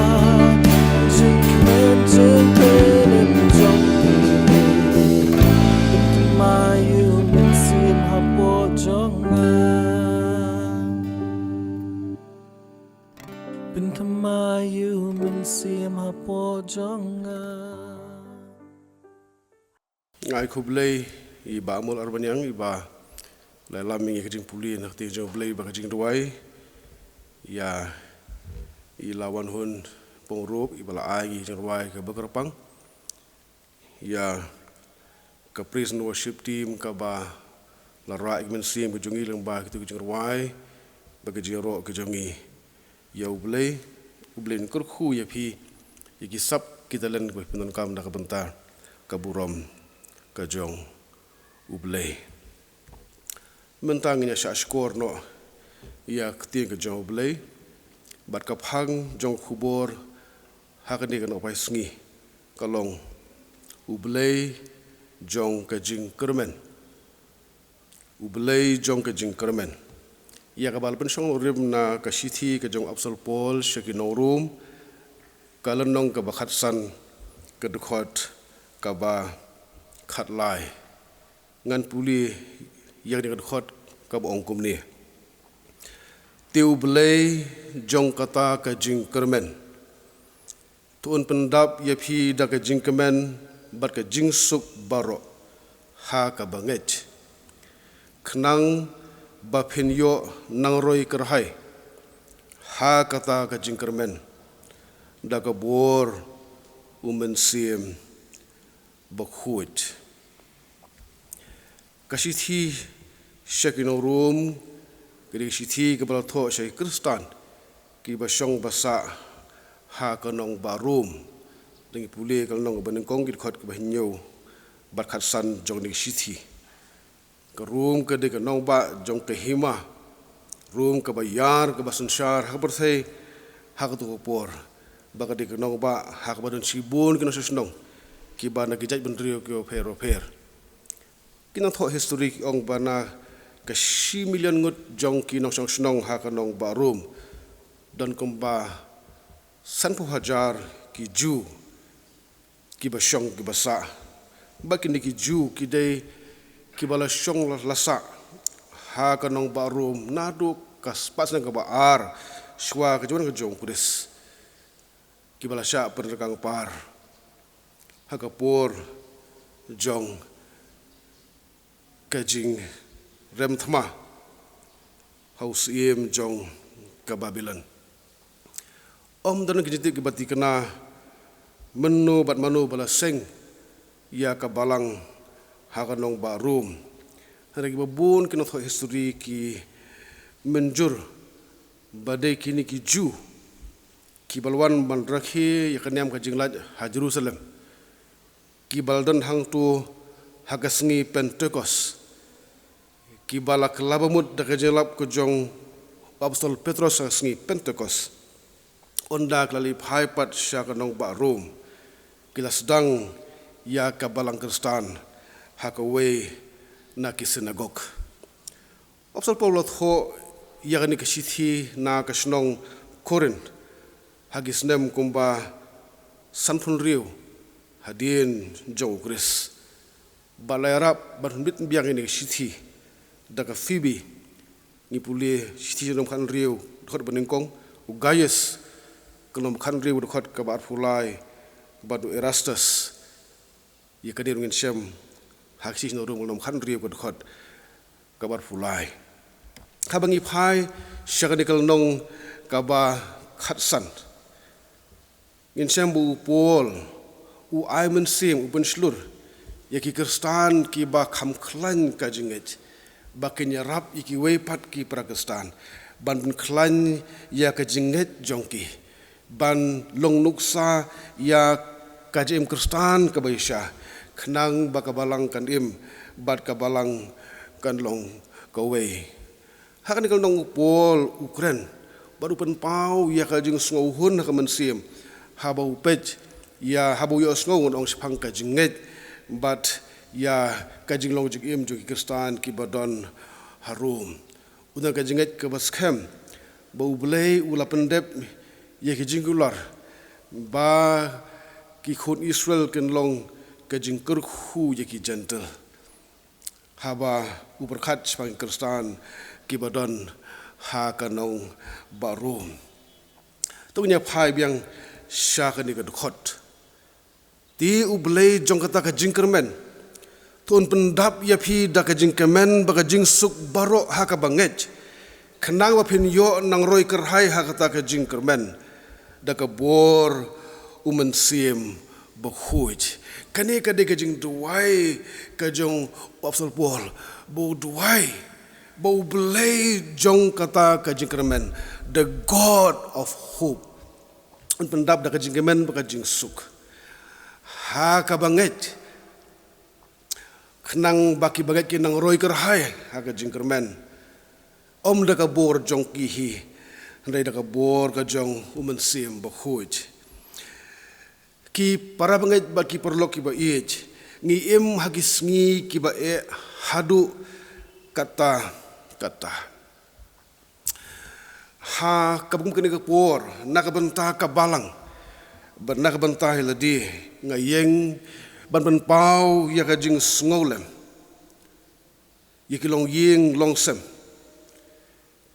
jingkmen jingpynim jong me. Pynthymmai ïa u Mynsiem hapoh jong nga. Pynthymmai ïa u Mynsiem hapoh jong nga. Nga ai khublei ïa i Bah Amol Arbaniang, iba la lam ïa ka jingpule na ka ktien jong U Blei bad ka jingduwai. Ïa i Lawanhun Pongrup, iba la ai ïa ka jingrwai kaba kyrpang. Ïa ka praise and worship team kaba la rah ïa ka mynsiem ka jong ngi lyngba kito ki jingrwai bad ka jingïaroh ka jong ngi. Ïa U Blei, U Blei un kyrkhu ïa phi ïa ki sap ki talent kiba phi pyndonkam na ka bynta ka burom ka jong U Blei. Mynta ngin ïa shah shkor noh ïa ka ktien ka jong U Blei bad ka phang jong ka khubor ha kane ka nohphaisngi ka long U Blei jong ka jingkyrmen. U Blei jong ka jingkyrmen. Ïa kaba la pynshong rim na ka shithi ka jong u Apostol Paul sha ki nong Rom, ka lynnong kaba khatsan, ka dkhot kaba khatlai. Ngan pule ïa kane ka dkhot kaba ong kumne. Te U Blei jong kata ka jingkyrmen, to un pyndap ïa phi da ka jingkmen bad ka jingsuk baroh ha kaba ngeit, khnang ba phin ïoh nangroi kyrhai ha kata ka jingkyrmen da ka bor U Mynsiem Bakhuid. Ka shithi sha ki nong Rom ka dei ka shithi kaba la thoh sha ki Khristan kiba shong ba sah ha ka nongbah Rom. Te ngin pule ka lynnong kaba nyngkong, ki dkhot kiba hynñiew bad khatsan jong kane ka shithi. Ka Rom ka dei ka nongbah jong ka hima Rom kaba ïar kaba synshar ha ka pyrthei ha kato ka por, ba ka dei ka nongbah ha kaba don shibun ki nongshong shnong kiba na ki jaitbynriew kiba pher ba pher. Ki nongthoh history ki ong ba na ka shi million ngut jong ki nongshong shnong ha ka nongbah Rom, don kumba sanphew hajar ki Jiw kiba shong kiba sah. Bad kine ki Jiw ki dei kiba la shong la, la sah ha ka nongbah Rom naduh ka spah snem kaba ar shwa ka jingwan ka jong u Khrist, kiba la shah pynryngkang par ha ka por jong ka jingrem thma ha u syiem jong ka Babilon. Ym don ki jingtip kiba tikna mynno bad mynno ba la seng ïa ka balang ha ka nongbah Rom. Hynrei kiba bun ki nongthoh history ki mynjur ba dei kine ki Jiw kiba la wan ban rakhe ïa ka niam ka jinglait ha Jerusalem, kiba la don hangto ha ka sngi Pentekost, kiba la kylla bamut da ka jingïalap ka jong u Apostol Petros ha ka sngi Pentekost. Ynda ki la leit phai pat sha ka nongbah Rom, ki la sdang ïa ka balang Khristan ha kawei na ki synagog. U Apostol Paul u la thoh ïa kane ka shithi na ka shnong Korinth ha ki snem kumba sanphew hynriew hadien jong u Khrist. Bad la ïarap ban pynbit biang ïa kane ka shithi da ka Phoebe. Ngi pule shithi jong u, lynnong khathynriew, dkhot banyngkong, u Gaius, lynnong khathynriew, dkhot kaba arphew lai, bad u Erastus. Ïa kane ruh ngin shem ha ka shithi sha ki nong Rom, lynnong khathynriew, dkhot kaba arphew lai. Haba ngi phai sha kane ka lynnong kaba khatsan, ngin shem ba u Paul u ai mynsiem, u pynshlur ïa ki Khristan kiba kham khlaiñ ka jingngeit ba kin ïarap ïa kiwei pat ki para Khristan ban pynkhlaiñ ïa ka jingngeit jong ki, ban long nuksa ïa ka jingim Khristan kaba shisha, khnang ba ka balang kan im bad ka balang kan long kawei. Ha kane ka lynnong u Paul u kren bad u pynpaw ïa ka jingsngewhun ha ka mynsiem haba u peit ïa, haba u ïohsngew, ngan ong, shaphang ka jingngeit bad ïa ka jinglong jingim jong ki Khristan kiba don ha Rom. U don ka jingngeit kaba skhem ba U Blei u la pyndep ïa ki jingkular ba ki khun Israel kin long ka jingkyrkhu ïa ki Jentil, haba u pyrkhat shaphang ki Khristan kiba don ha ka nongbah Rom. To ngin ïa phai biang sha kane ka dkhot. Te U Blei jong kata ka jingkyrmen, to un pyndap ïa phi da ka jingkmen bad ka jingsuk baroh ha kaba ngeit, khnang ba phin ïoh nangroi kyrhai ha kata ka jingkyrmen da ka bor U Mynsiem Bakhuid. Kane ka dei ka jingduwai ka jong u Apostol Paul, ba u duwai ba U Blei jong kata ka jingkyrmen, the God of hope, un pyndap da ka jingkmen bad ka jingsuk ha kaba ngeit, khnang ba kiba ngeit kin nangroi kyrhai ha ka jingkyrmen, ym da ka bor jong ki hi, hynrei da ka bor ka jong U Mynsiem Bakhuid. Ki para bangeit bad ki paralok kiba ïeit, ngi im ha ki sngi kiba eh haduh katta katta. Ha kaba kum kane ka por, na ka bynta ka balang bad na ka bynta ïa lade, nga ïeng ban pynpaw ïa ka jingsngewlem ïa ki longïing longsem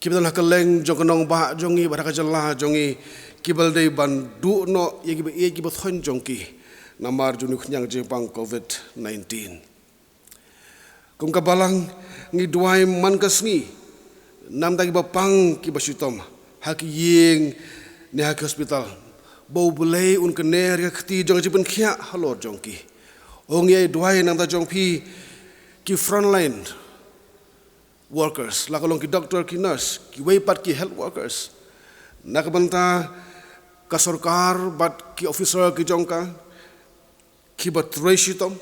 kiba don ha kylleng jong ka nongbah jong ngi bad ha ka jylla jong ngi, kiba la dei ban duh noh ïa kiba ïeit kiba thoiñ jong ki namar jong une u khñiang jingpang Covid nineteen. Kum ka balang, ngi duwai man ka sngi namar kiba pang kiba shitom ha ki ïing ne ha ki hospital, ba U Blei un kner ïa ka kti jong ka jingpynkhiah halor jong ki. Ngi ïa duwai namar jong phi ki frontline workers, la ka long ki doctor, ki nurse, kiwei pat ki health workers. Na ka bynta ka sorkar bad ki officer ki jong ka, kiba trei shitom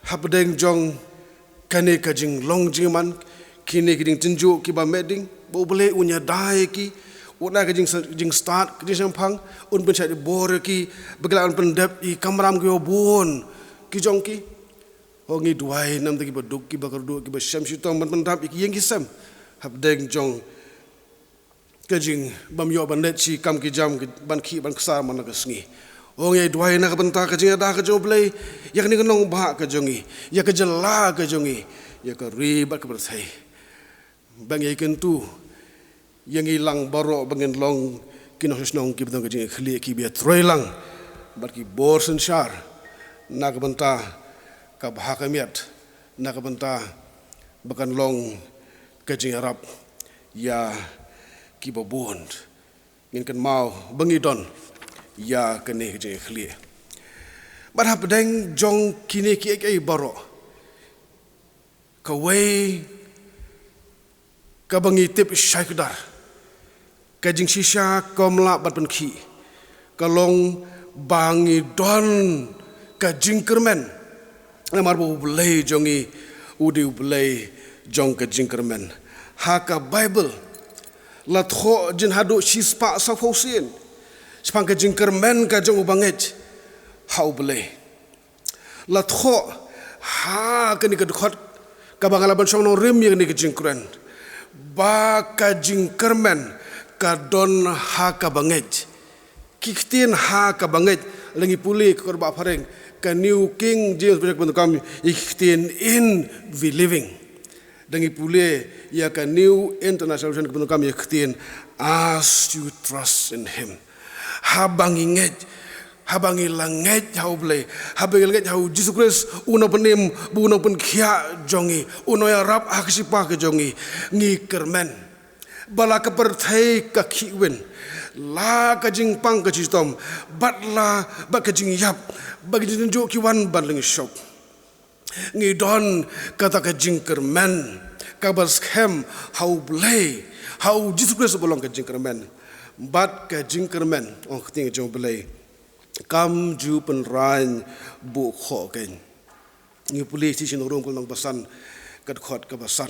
hapdeng jong kane ka jinglong jingman, kine ki jingtynjuh kiba meh ding, ba U Blei un ïada ïa ki, un ai ka jing, jingstad, ka jingshemphang, un pynshait bor ïa ki, ba ki lah ban pyndep ïa ki kamram kiba bun ki jong ki. Ho ngi duwai namar kiba duk, kiba kyrduh, kiba shem shitom ban pyndap ïa ki ïing ki sem hapdeng jong ka jingbymïoh ban leit shi kam ki jam, ban khih ban ksar man la ka sngi. Ho ngi duwai na ka bynta ka jingïada ka jong U Blei ïa kane ka nongbah ka jong ngi, ïa ka jylla ka jong ngi, ïa ka ri bad ka pyrthei. Ba ngi kyntu ïa ngi lang baroh ba ngin long ki nongshong shnong kiba don ka jingïakhlieh, kiba ïatrei lang bad ki bor synshar na ka bynta ka bha ka miat, na ka bynta ba kan long ka jingïarap ïa kiba bun. Ngin kynmaw ba ngi don ïa kane ka jingïakhlieh. Bad hapdeng jong kine kiei kiei baroh, kawei kaba ngi tip shai kdar, ka jingshisha kaba ym lah ban pynkhih, ka long ba ngi don ka jingkyrmen. Namar ba U Blei jong ngi u dei U Blei jong ka jingkyrmen. Ha ka Baibl, la thoh jin haduh shispah sawphew sien shaphang ka jingkyrmen ka jong u bangeit ha U Blei. La thoh ha kane ka dkhot kaba nga lah ban shong nongrim ïa kane ka jingkren, ba ka jingkyrmen ka don ha ka bangeit. Ki ktien ha ka bangeit, lada ngi pule ka kot ba phareng, ka New King James Version ka pyndonkam ïa ki ktien "in believing". Lada ngi pule ïa ka New International Version ka pyndonkam ïa ki ktien "as you trust in him". Haba ngi ngeit, haba ngi la ngeit ha U Blei, haba ngi la ngeit ha U Jisu Khrist, u nongpynim bad u nongpynkhiah jong ngi, u nongïarap ha ka shipa ka jong ngi, ngi kyrmen. Ba la ka pyrthei ka khihwin, la ka jingpang ka jingshitom, bad la, bad ka jingïap, bad ka jingtynjuh ki wan ban lyngshop, ngi don kata ka jingkyrmen kaba skhem ha U Blei, ha U Jisu Khrist uba long ka jingkyrmen. Bad ka jingkyrmen, ong ka ktien jong U Blei, kam ju pynraiñ buh khohkeiñ. Ngi pule shisien ha Rom ka lynnong ba san, ka dkhot kaba san.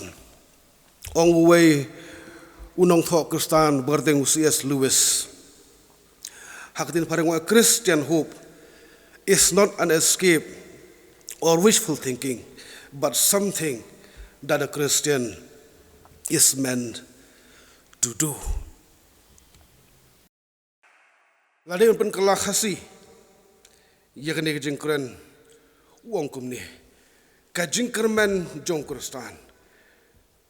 Ong uwei u nongthoh Khristan ba kyrteng u C S Lewis, ha ka ktien phareng, "A Christian hope is not an escape or wishful thinking, but something that a Christian is meant to do." Lada ngi pynkylla Khasi ïa kane ka jingkren, u ong kumne: ka jingkyrmen jong u Khristan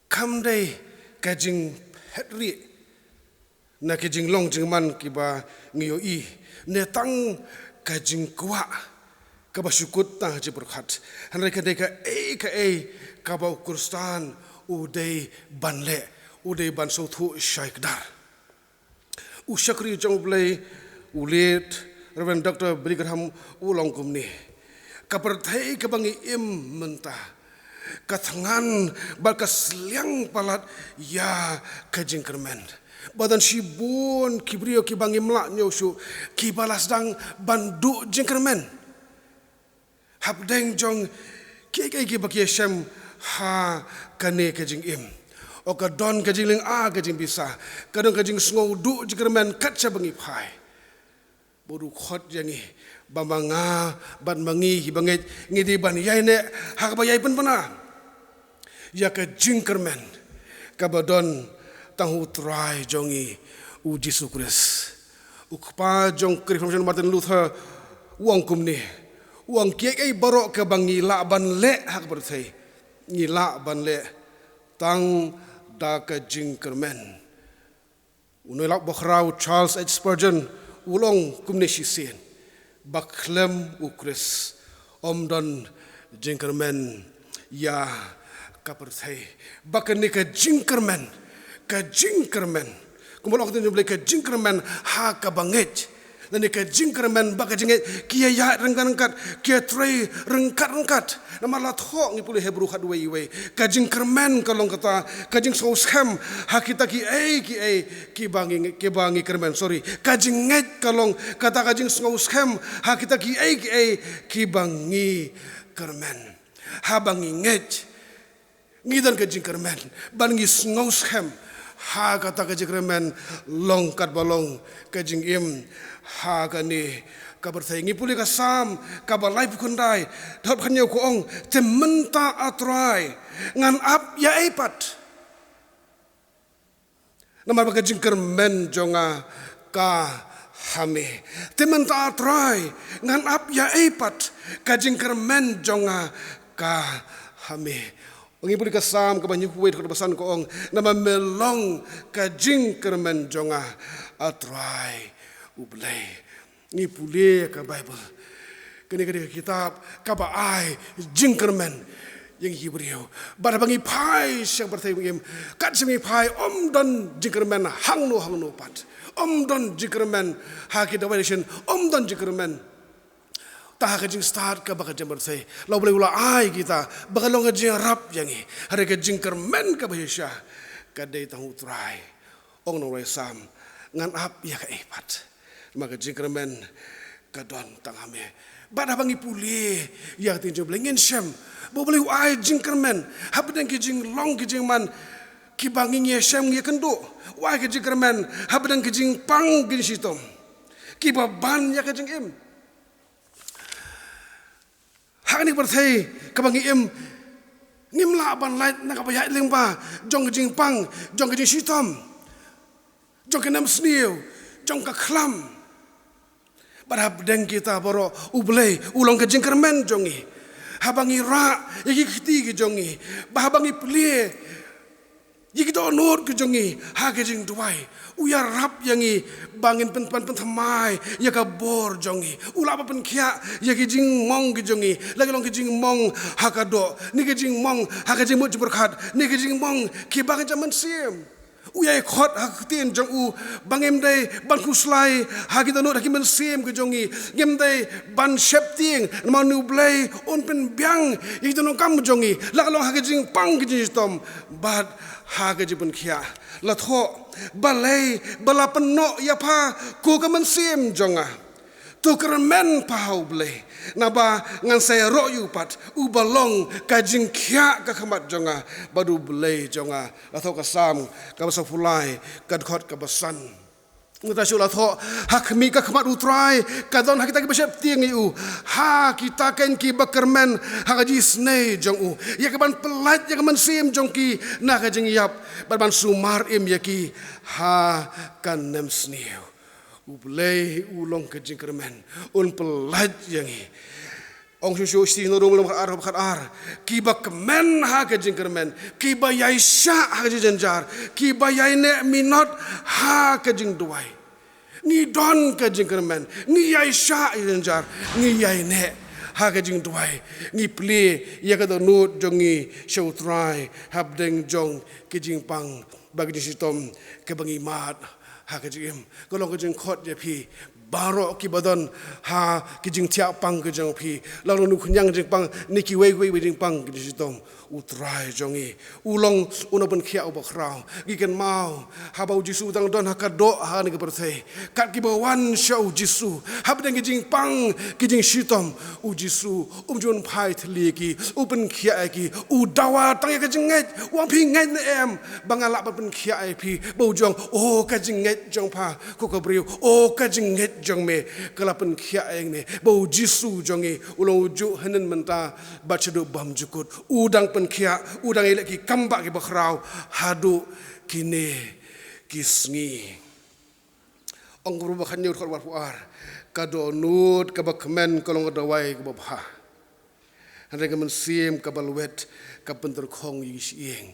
kam dei ka jingphet rieh na ki jinglong jingman kiba ngi ïohi, ne tang ka jingkwah kaba shu kut tang ha jingpyrkhat, hynrei ka dei kaei kaei kaba u Khristan u dei ban leh, u dei ban sngewthuh shai kdar. U shakri jong U Blei, u late Reverend Doctor Billy Graham, u ong kumne: ka pyrthei kaba ngi im mynta ka thngan bad ka sliang palat ïa ka jingkyrmen. Ba don shibun ki briew kiba ngim lah ñiew shuh, kiba la sdang ban duh jingkyrmen hapdeng jong kiei kiei kiba ki ïashem ha kane ka jingim. O, ka don ka jinglynga ka jingbisa, ka don ka jingsngew duh jingkyrmen kat shaba ngi phai. Bad u khot ïa ngi ba ma nga bad ma ngi kiba ngeit, ngi dei ban ïaineh ha kaba ïai pynbna ïa ka jingkyrmen kaba don tang ha U Trai jong ngi, U Jisu Khrist. U kpa jong ka Reformation, Martin Luther, u ong kumne: u ong, kiei kiei baroh kaba ngi lah ban leh ha ka pyrthei, ngi lah ban leh tang da ka jingkyrmen. U nongïalap bakhraw Charles H. Spurgeon u la ong kumne shisien: ba khlem U Khrist ym don jingkyrmen ïa ka pyrthei. Ba kane ka jingkyrmen, ka jingkyrmen, kumba la ong ka ktien jong U Blei, ka jingkyrmen ha kaba ngeit. Lane ka jingkyrmen bad ka jingngeit ki ïaid ryngkat ryngkat, ki ïatrei ryngkat ryngkat. Namar la thoh, ngi pule Hebru khatwei wei, ka jingkyrmen ka long kata ka jingsngewskhem ha kita kiei kiei kiba ngi, kiba ngi kyrmen, sorry, ka jingngeit ka long kata ka jingsngewskhem ha kita kiei kiei kiba ngi kyrmen. Haba ngi ngeit, Ngi don ka jingkyrmen ban ngi sngewskhem ha kata ka jingkyrmen long katba long ka jingim ha kane ka pyrthei. Ngi pule ka Salm kaba laiphew khyndai, dkhot khathynñiew ka ong, te mynta A Trai ngan ap ïa ei pat. Namar ba ka jingkyrmen jong nga ka ha me. Te mynta A Trai ngan ap ïa ei pat, ka jingkyrmen jong nga ka ha me. Ngi pule ka Salm kaba hynñiewphew wei, dkhot ba san ka ong, namar me long ka jingkyrmen jong nga A Trai U Blei. Ngi pule ka Baibl, kane ka dei ka kitab kaba ai jingkyrmen ïa ngi ki briew. Bad haba ngi phai sha ka pyrthei ba ngi im, kat shaba ngi phai, ym don jingkyrmen hangno hangno pat. Ym don jingkyrmen ha ki dawai election, ym don jingkyrmen. Tang ha ka jingstad kaba ka jingpyrthei, la U Blei u la ai kita ba ka long ka jingïarap ïa ngi. Hynrei ka jingkyrmen kaba shisha ka dei tang U Trai. Ong nongrwai Salm, ngan ap ïa kaei pat, namar ka jingkyrmen ka don tang ha me. Bad haba ngi pule ïa ka ktien jong U Blei, ngin shem ba U Blei u ai jingkyrmen hapdeng ki jinglong ki jingman kiba ngi, ngi ïashem, ngi ïakynduh. U ai ka jingkyrmen hapdeng ki jingpang ki jingshitom kiba ban ïa ka jingim. Ha kane ka pyrthei kaba ngi im, ngim lah ban lait na kaba ïaid lyngba jong ka jingpang, jong ka jingshitom, jong ka nemsniew, jong ka khlam. Bad hapdeng kita baroh U Blei u long ka jingkyrmen jong ngi. Haba ngi rah ïa ki kti ki jong ngi, bad haba ngi plie ïa ki dohnud ki jong ngi ha ka jingduwai, u ïarap ïa ngi ba ngin pyn, pyn, pynthymmai ïa ka bor jong ngi. U lah ban pynkhiah ïa ki jingmong ki jong ngi, la ki long ki jingmong ha ka doh, ne ki jingmong ha ka jingmut jingpyrkhat, ne ki jingmong kiba ngin jam mynsiem. U ïai khot ha ka ktien jong u ba ngim dei ban khuslai ha ki dohnud ha ki mynsiem ki jong ngi. Ngim dei ban sheptieng, namar U Blei un pynbiang ïa ki dohnud kam jong ngi, la ka long ha ka jingpang ka jingshitom bad ha ka jingpynkhiah. La thoh, balei ba la pynnoh ïa pha, ko ka mynsiem jong nga? To kyrmen pha ha U Blei, naba ngan sa ïaroh ïa u pat, uba long ka jingkhiah ka khmat jong nga bad U Blei jong nga. La thoh ka Salm kaba sawphew lai, ka dkhot kaba san. Nangta shuh la thoh, ha khmih ka khmat U Trai ka don ha kita kiba sheptieng ïa u, ha kita kein kiba kyrmen ha ka jingisynei jong u, ïa kaban pyllait ïa ka mynsiem jong ki na ka jingïap, bad ban sumar im ïa ki ha ka nemsniew. U Blei u long ka jingkyrmen, un pyllait ïa ngi. Ong shuh shuh Shithi Ri Nongrum lynnong khatar, khatar, kiba kmen ha ka jingkyrmen, kiba ïaishah ha ka jingjynjar, kiba ïaineh minot ha ka jingduwai. Ngi don ka jingkyrmen, ngi ïaishah ïa ka jingjynjar, ngi ïaineh ha ka jingduwai. Ngi plie ïa ka dohnud jong ngi sha U Trai hapdeng jong ka jingpang bad ka jingshitom kaba ngi mad ha ka jingim. Ka long ka jingkhot ïa phi baroh kiba don ha ki jingthiah pang ki jong phi, la long na u khñiang jingpang ne kiwei kiwei jingpang ki jingshitom. U Trai jong ngi u long u nongpynkhiah uba khraw. Ngi kynmaw haba U Jisu u dang don ha ka doh ha kane ka pyrthei, kat kiba wan sha U Jisu hapdeng ki jingpang ki jingshitom, U Jisu um ju phai thylli ïa ki, u pynkhiah ïa ki. U dawa tang ïa ka jingngeit, u ong, phi ngeit ne em ba nga lah ban pynkhiah ïa phi? Ba u ju ong, o ka jingngeit jong pha ko ka briew, o ka jingngeit jong me ka la pynkhiah ïa ngi. Ba U Jisu jong ngi u long ujuh hynnin mynta bad shaduh bymjukut. U dang pynkhiah, u dang ïaleh ki kam bah kiba khraw haduh kine ki sngi. Ong ka Proverb khathynñiew, dkhot arphew ar, ka dohnud kaba kmen ka long ka dawai kaba bha. Hynrei ka mynsiem kaba lwet ka pyntyrkhong ïa ki shyieng.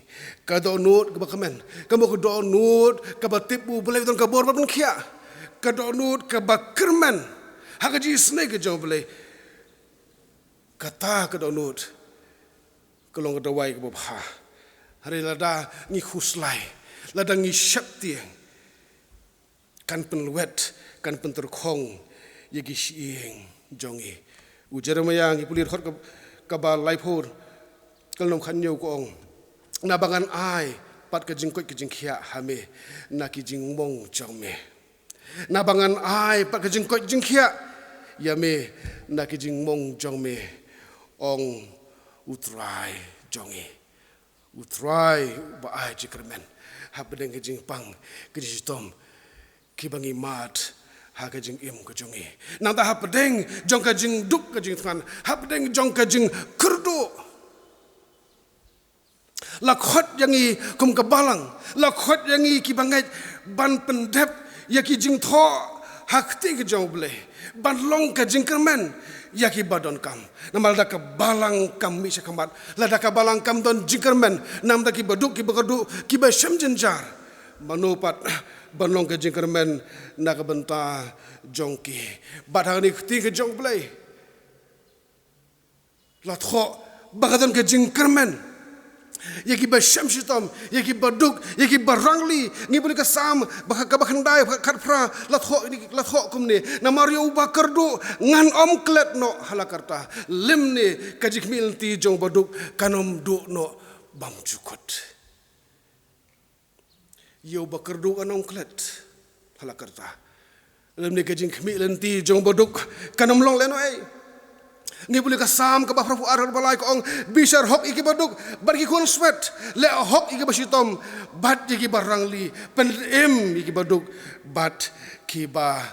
Ka dohnud kaba kmen ka mut ka dohnud kaba tip ba U Blei u don ka bor ban pynkhiah. Ka dohnud kaba kyrmen ha ka jingisynei ka jong U Blei. Kata ka dohnud ka long ka dawai kaba bha. Hynrei lada ngi khuslai, lada ngi sheptieng, kan pynlwet, kan pyntyrkhong ïa ki shyieng jong ngi. U Jeremaïah, ngi pule dkhot ka, kaba laiphew, ka lynnong khathynñiew ka ong, naba ngan ai pat ka jingkoit ka jingkhiah ha me na ki jingmong jong me. Naba ngan ai pat ka jingkoit jingkhiah ïa me na ki jingmong jong me, ong U Trai jong ngi. U Trai uba ai jingkyrmen hapdeng ka jingpang ka jingshitom kiba ngi mad ha ka jingim ka jong ngi. Nangta hapdeng jong ka jingduk ka jingthngan, hapdeng jong ka jingkyrduh, la khot ïa ngi kum ka balang, la khot ïa ngi kiba ngeit ban pyndep ïa ki jingthoh ha ka ktien ka jong U Blei, ban long ka jingkyrmen ïa kiba donkam. Namar lada ka balang kam mih sha khmat, lada ka balang kam don jingkyrmen na ka bynta kiba duk, kiba kyrduh, kiba shem jynjar, mano pat ban long ka jingkyrmen na ka bynta jong ki? Bad ha kane ka ktien ka jong U Blei la thoh ba ka don ka jingkyrmen ïa kiba shem shitom, ïa kiba duk, ïa kiba rangli. Ngi pule ka Salm ba ka, kaba khyndai, ba ka khatphra, la thoh ni, la thoh kumne: Namar ïa uba kyrduh ngan ym klet noh ha la karta, lymne ka jingkhmih lynti jong uba duk kan ym duh noh bymjukut. Ïa uba kyrduh kan ym klet ha la karta, lymne ka jingkhmih lynti jong uba duk kan ym long lehnohei. Ngi pule ka Salm kaba phra phew ar, kaba lai, ka ong: Bishar hok ïa kiba duk bad ki khun swet, leh hok ïa kiba shitom bad ïa kiba rangli, pynim ïa kiba duk bad kiba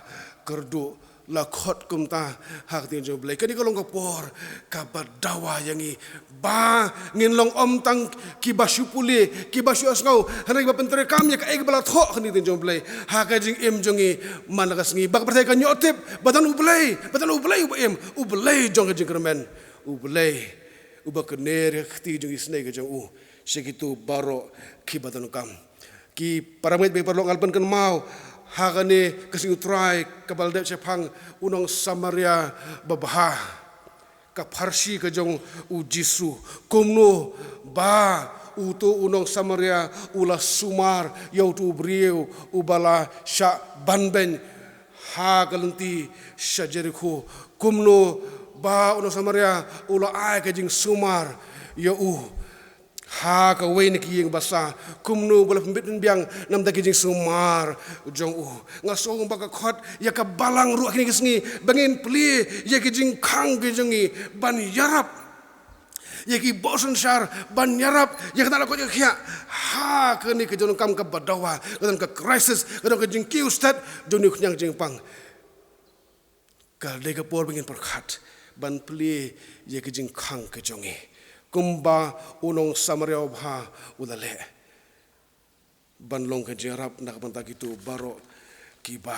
kyrduh. La khot kumta ha ka ktien jong U Blei. Kane ka long ka por kaba dawa ïa ngi ba ngin long ym tang kiba shu pule, kiba shu ïohsngew, hynrei kiba pyntreikam ïa kaei kaba la thoh ha kane ka ktien jong U Blei ha ka jingim jong ngi man la ka sngi. Ba ka pyrthei kan ïoh tip ba don U Blei, ba don U Blei uba im, U Blei jong ka jingkyrmen, U Blei uba kyner ïa ka kti jong ki isynei ka jong u sha kito baroh kiba donkam. Ki para bangeit, ki paralok, nga la pynkynmaw ha kane ka Sngi U Trai kaba la dep shaphang u nong Samaria babha, ka pharshi ka jong U Jisu, kumno ba uto u nong Samaria u la sumar ïa uto u briew uba la shah banbeiñ ha ka lynti sha Jerikho, kumno ba u nong Samaria u la ai ka jingsumar ïa u ha kawei na ki ïing basa, kumno ba u la pynbit pynbiang na ka bynta ka jingsumar jong u. Nga sngew ba ka khot ïa ka balang ruh ha kine ki sngi ba ngin plie ïa ki jingkhang ki jong ngi ban ïarap ïa ki bor synshar, ban ïarap ïa ka khynnah la koit ka khiah ha kane ka jingdonkam kaba dawa, ka don ka crisis, ka don ka jingkiew stet jong une u khñiang jingpang. Ka dei ka por ba ngin pyrkhat ban plie ïa ka jingkhang ka jong ngi, kumba u nong Samaria babha u la leh, ban long ka jingïarap na ka bynta kito baroh kiba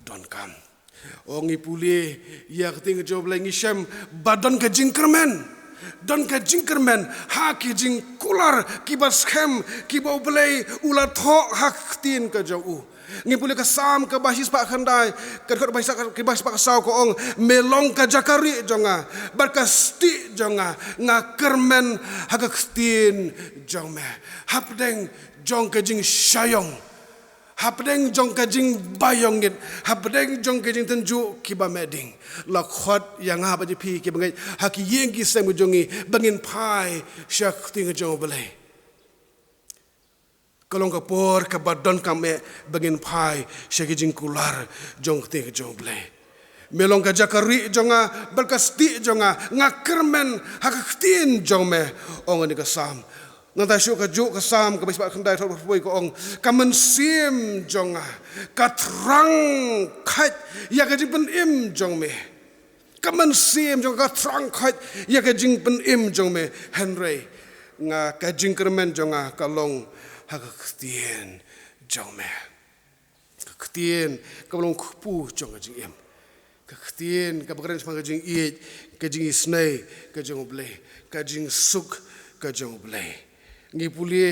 donkam. O, ngi pule ïa ka ktien ka jong U Blei, ngi shem ba don ka jingkyrmen, don ka jingkyrmen ha ki jingkular kiba skhem kiba U Blei u la thoh ha ka ktien ka jong u. Ngi pule ka Salm kaba shispah khyndai, ka dkhot ba shispah, kaba shispah ka saw, ka ong: Me long ka jaka rieh jong nga bad ka stieh jong nga, nga kyrmen ha ka ktien jong me. Hapdeng jong ka jingshah ïong, hapdeng jong ka jingbaïongngit, hapdeng jong ka jingtynjuh kiba meh ding, la khot ïa nga bad ïa phi kiba ngeit ha ki ïing ki sem ki jong ngi ba ngin phai sha ka ktien ka jong U Blei. Ka long ka por kaba donkam eh ba ngin phai sha ki jingkular jong ka ktien ka jong U Blei. Me long ka jaka rieh jong nga bad ka stieh jong nga, nga kyrmen ha ka ktien jong me, ong kane ka Salm. Nangta shuh kajuh ka Salm kaba shispah khyndai, dkhot ba hynriew ka ong: Ka mynsiem jong nga ka thrang khait ïa ka jingpynim jong me. Ka mynsiem jong nga ka thrang khait ïa ka jingpynim jong me, hynrei nga, ka jingkyrmen jong nga ka long ha ka ktien jong me. Ka ktien kaba long kpu jong ka jingim, ka ktien kaba kren shaphang ka jingïeit, ka jingisynei ka jong U Blei, ka jingsuk ka jong U Blei. Ngi pule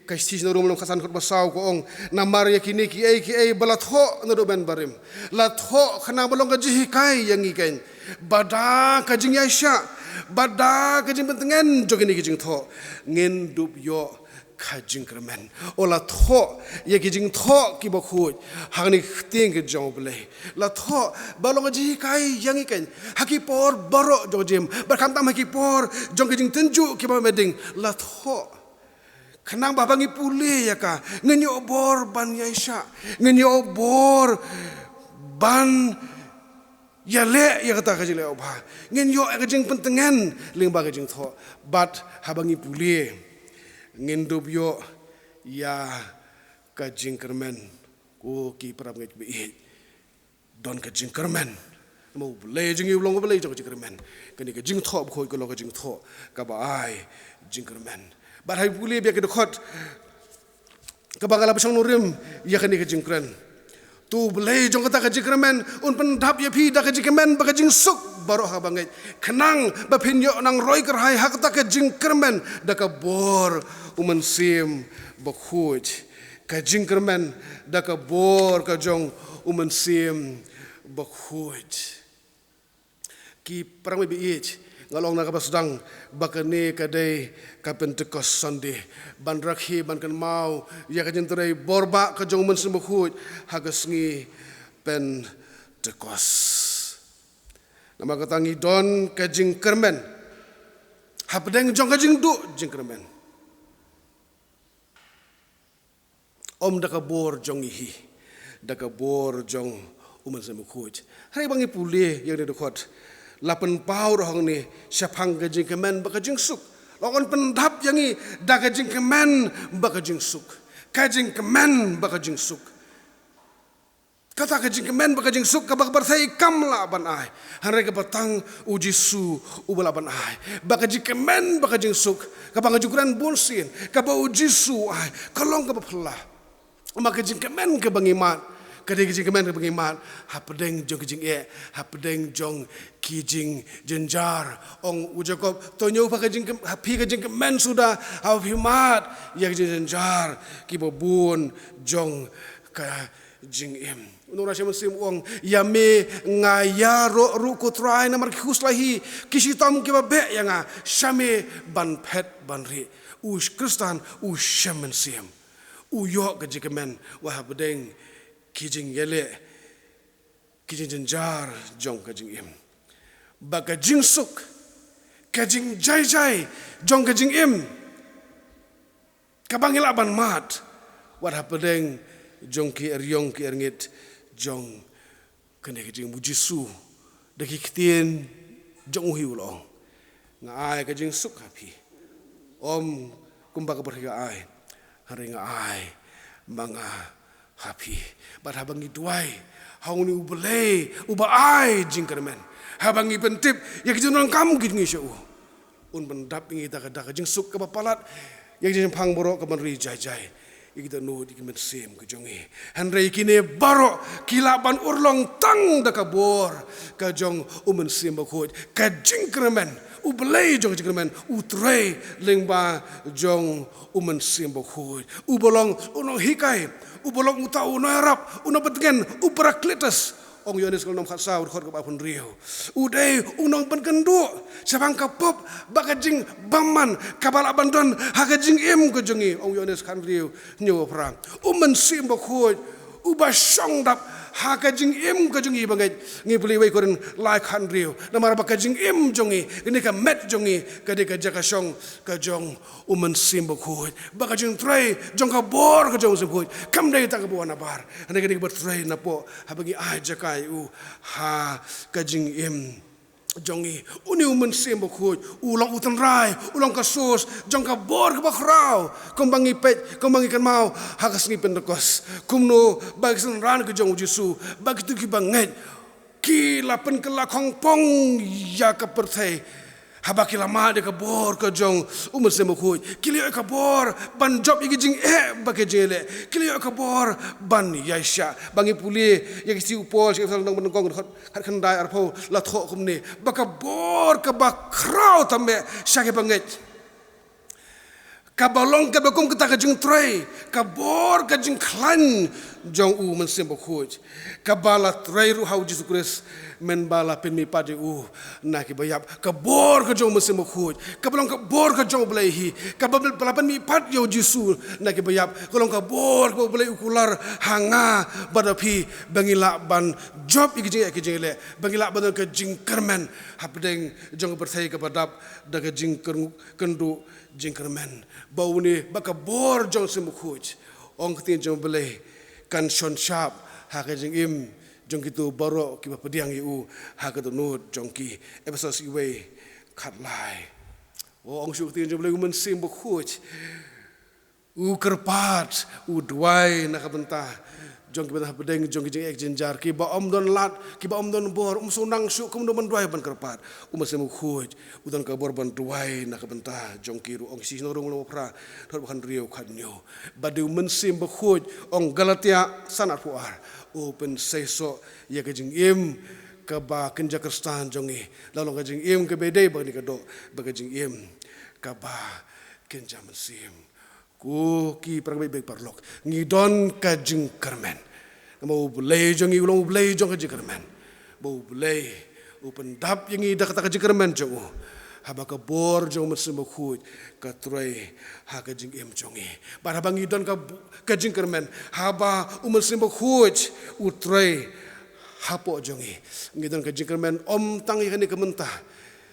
ka Shithi Shnong Rum lynnong khatsan, dkhot ba saw, ka ong: Namar ïa kine kiei kiei ba la thoh naduh mynbarim, la thoh khnang ba long ka jinghikai ïa ngi, keiñ, ba da ka jingïaishah, ba da ka jingpyntngen jong kine ki jingthoh ngin dup ïoh ka jingkyrmen. O, la thoh ïa ki jingthoh kiba khuid ha kane ka ktien ka jong U Blei. La thoh ba long ka jinghikai ïa ngi, keiñ, ha ki por baroh jong ka jingim, bad khamtam ha ki por jong ka jingtynjuh kiba meh ding. La thoh khnang ba haba ngi pule ïa ka, ngin ïoh bor ban ïaishah, ngin ïoh bor ban ïaleh ïa kata ka jingleh babha, ngin ïoh ka jingpyntngen lyngba ka jingthoh. Bad haba ngi pule Ngin dup ïoh ïa ka jingkyrmen, ko ki parabangeit ba ïeit. Don ka jingkyrmen. Namar U Blei jong ngi u long U Blei jong ka jingkyrmen. Kane ka jingthoh bakhuid ka long ka jingthoh kaba ai jingkyrmen. Bad ha pule bad ki dkhot kaba nga la pynshong nongrim ïa kane ka jingkren. To U Blei jong kata ka jingkyrmen un pyndap ïa phi da ka jingkmen bad ka jingsuk baroh ha kaba ngeit, khnang ba phin ïoh nang roi kyrhai ha kata ka jingkyrmen da ka bor U Mynsiem Bakhuid. Ka jingkyrmen da ka bor ka jong U Mynsiem Bakhuid. Ki parabangeit ba ïeit, nga la ong na kaba sdang ba kane ka dei ka Pentecost Sunday, ban rakhe, ban kynmaw ïa ka jingtrei bor bah ka jong U Mynsiem Bakhuid ha ka sngi Pentecost. Namar kata ngi don ka jingkyrmen hapdeng jong ka jingduh jingkyrmen. Ym da ka bor jong ngi hi, da ka bor jong U Mynsiem Bakhuid. Hynrei ba ngi pule ïa kane ka dkhot, la pynpaw ruh hangne shaphang ka jingkmen bad ka jingsuk. La ong un pyndap ïa ngi da ka jingkmen bad ka jingsuk. Ka jingkmen bad ka jingsuk. Kata ka jingkmen bad ka jingsuk kaba ka pyrthei kam lah ban ai, hynrei kaba tang U Jisu uba lah ban ai. Bad ka jingkmen bad ka jingsuk kaba nga ju kren bunsien, kaba U Jisu u ai, ka long kaba phylla. Namar ka jingkmen kaba ngi mad ka dei ka jingkmen kaba ngi mad hapdeng jong ki jingeh, hapdeng jong ki jingjynjar. Ong u Jakob, to ñiew pha ka jingkmen, phi ka jingkmen suda haba phi mad ïa ki jingjynjar kiba bun jong ka jingim. U nongrwai mynsiem u ong, ïa me nga ïaroh ruh ko Trai namar ki khuslai hi, ki shitom kiba beh ïa nga, sha me ban phet ban rieh. U Khristan u shem mynsiem, u ïoh ka jingkmen wat hapdeng ki jingïaleh, ki jingjynjar jong ka jingim. Bad ka jingsuk, ka jingjai jai jong ka jingim, kaba ngi lah ban mad wat hapdeng jong ki eriong ki erngit jong kane ka jingim. U Jisu da ki ktien jong u hi u la ong, nga ai ka jingsuk ha phi. Ym kumba ka pyrthei ka ai, hynrei nga ai ma nga ha phi. Bad haba ngi duwai ha une U Blei uba ai jingkyrmen, haba ngi pyntip ïa ki jingdonkam ki jong ngi sha u, un pyndap ïa ngi da ka, da ka jingsuk kaba palat ïa ki jingpang baroh, ka ban ri jai jai ïa ki dohnud ïa ki mynsiem ki jong ngi. Hynrei kine baroh ki lah ban urlong tang da ka bor ka jong U Mynsiem Bakhuid. Ka jingkyrmen, U Blei jong ka jingkyrmen, u trei lyngba jong U Mynsiem Bakhuid, uba long u nonghikai, uba long uta u nongïarap, u nongpyntngen, u Parakletos. Ong u Ïoannis ka lynnong khatsaw, dkhot kaba arphew hynriew. U dei u nongpynkynduh shaphang ka pop bad ka jingbymman kaba lah ban don ha ka jingim ka jong ngi. Ong u Ïoannis khathynriew, hynñiew phra. U Mynsiem Bakhuid uba shong dap ha ka jingim ka jong ngi bangeit. Ngi pule wei Korinth lai khathynriew. Namar ba ka jingim jong ngi, kane ka met jong ngi, ka dei ka jaka shong ka jong U Mynsiem Bakhuid. Bad ka jingtrei jong ka bor ka jong U Mynsiem Bakhuid kam dei tang kaba wan nabar, hynrei ka dei kaba trei napoh haba ngi ai jaka ïa u ha ka jingim jong ngi. Une U Mynsiem Bakhuid u long u tynrai, u long ka source jong ka bor kaba khraw. Kumba ngi peit, kumba ngi kynmaw ha ka sngi Pentecost, kumno ba ki synran ka jong U Jisu, ba kito kiba ngeit, ki la pynkylla khongpong ïa ka pyrthei haba ki la mad ïa ka bor ka jong U Mynsiem Bakhuid. Ki la ïoh ïa ka bor ban jop ïa ki jingeh bad ki jingïaleh. Ki la ïoh ïa ka bor ban ïaishah. Ba ngi pule ïa ki shithi u Paul sha ki Ephesos lynnong ba nyngkong, dkhot khatkhyndai, arphew, la thoh kumne, ba ka bor kaba khraw tam eh sha kiba ngeit, kaba long kaba kum kata ka jingtrei, ka bor ka jingkhlaiñ jong U Mynsiem Bakhuid, kaba la trei ruh ha U Jisu Khrist, mynba la pynmihpat ïa u na kiba ïap. Ka bor ka jong U Mynsiem Bakhuid, kaba long ka bor ka jong U Blei hi, kaba la pynmihpat ïa U Jisu na kiba ïap, ka long ka bor kaba U Blei u kular ha nga bad ha phi, ba ngi lah ban jop ïa ki jingeh ki jingïaleh, ba ngi lah ban don ka jingkyrmen hapdeng jong ka pyrthei kaba dap da ka jingkyrduh jingkyrmen. Ba une, ba ka bor jong U Mynsiem Bakhuid, ong ka ktien jong U Blei, kan shon shap ha ka jingim jong kito baroh kiba pdiang ïa u ha ka dohnud jong ki. Ephesos wei, khatlai. O, ong shuh ka ktien jong U Blei, U Mynsiem Bakhuid U kyrpad, u duwai na ka bynta jong kiba don hapdeng jong ki jingeh jingjar, kiba ym don lad, kiba ym don bor, um shu nang shuh, kumno ban duwai ban kyrpad. U Mynsiem Bakhuid u don ka bor ban duwai na ka bynta jong ki ruh. Ong Shisien Rung lynnong ba phra, dkhot ba hynriew, khathynñiew. Bad dei u Mynsiem Bakhuid, ong Galatia san arphew ar, u pynseisoh ïa ka jingim kaba kynja khristan jong ngi, la long ka jingim kaba dei bad kane ka doh, bad ka jingim kaba kynja mynsiem. Ko ki para bangeit paralok, ngi don ka jingkyrmen. Namar U Blei jong ngi u long U Blei jong ka jingkyrmen. Ba U Blei u pyndap ïa ngi da kata ka jingkyrmen jong u, haba ka bor jong U Mynsiem Bakhuid ka trei ha ka jingim jong ngi. Bad haba ngi don ka, ka jingkyrmen, haba U Mynsiem Bakhuid u trei hapoh jong ngi, ngi don ka jingkyrmen ym tang ïa kane ka mynta,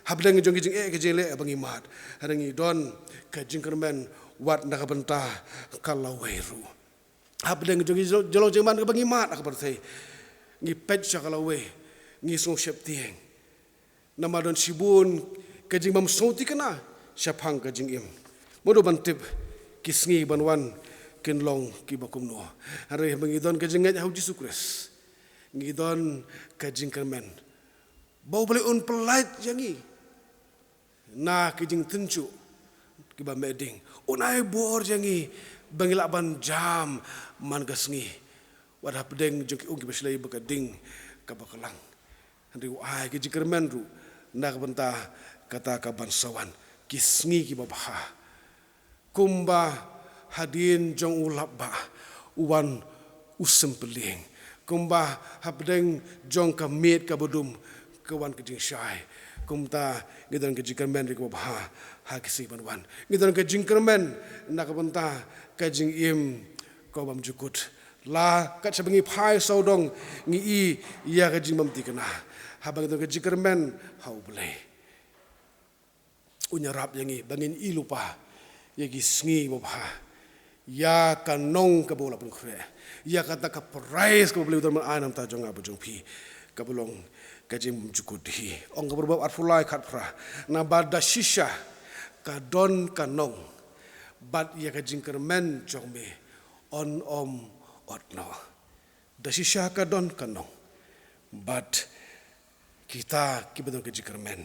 hapdeng jong ki jingeh ki jingleh ba ngi mad, hynrei ngi don ka jingkyrmen wat na ka bynta ka lawei ruh. Hapdeng jong ki jinglo-, jinglong jingman kaba ngi mad ha ka pyrthei, ngi peit sha ka lawei, ngi sngew sheptieng. Namar don shibun ka jingbymsngewthikna shaphang ka jingim. Mano ban tip ki sngi ban wan kin long kiba kumno? Hynrei haba ngi don ka jingngeit ha U Jisu Khrist, ngi don ka jingkyrmen ba U Blei un pyllait ïa ngi na ki jingtynjuh kiba meh ding. Un ai bor ïa ngi ba ngi lah ban jam man ka sngi, wat hapdeng jong ki um kiba shlei bad ka ding kaba klang. Hynrei u ai ka jingkyrmen ruh na ka bynta kata kaban sa wan, ki sngi kiba bha. Kumba hadien jong u lapbah u wan u sympylieng, kumba hapdeng jong ka miet kaba dum ka wan ka jingshai, kumta ngi don ka jingkyrmen ruh kaba bha ha ki sngi ban wan. Ngi don ka jingkyrmen na ka bynta ka jingim kaba bymjukut. La kat shaba ngi phai sawdong ngi i ïa ka jingbymthikna. Haba ngi don ka jingkyrmen ha U Blei, un ïarap ïa ngi ba ngin i lypa ïa ki sngi babha, ïa ka nong kaba u la pynkhreh, ïa kata ka prize kaba U Blei u don ban ai na ka bynta jong nga bad jong phi, kaba long ka jingbymjukut hi. Ong ka Proverb arphew lai khatphra, naba da shisha ka don ka nong, bad ïa ka jingkyrmen jong me yn ym ot noh. Da shisha ka don ka nong, bad kita kiba don ka jingkyrmen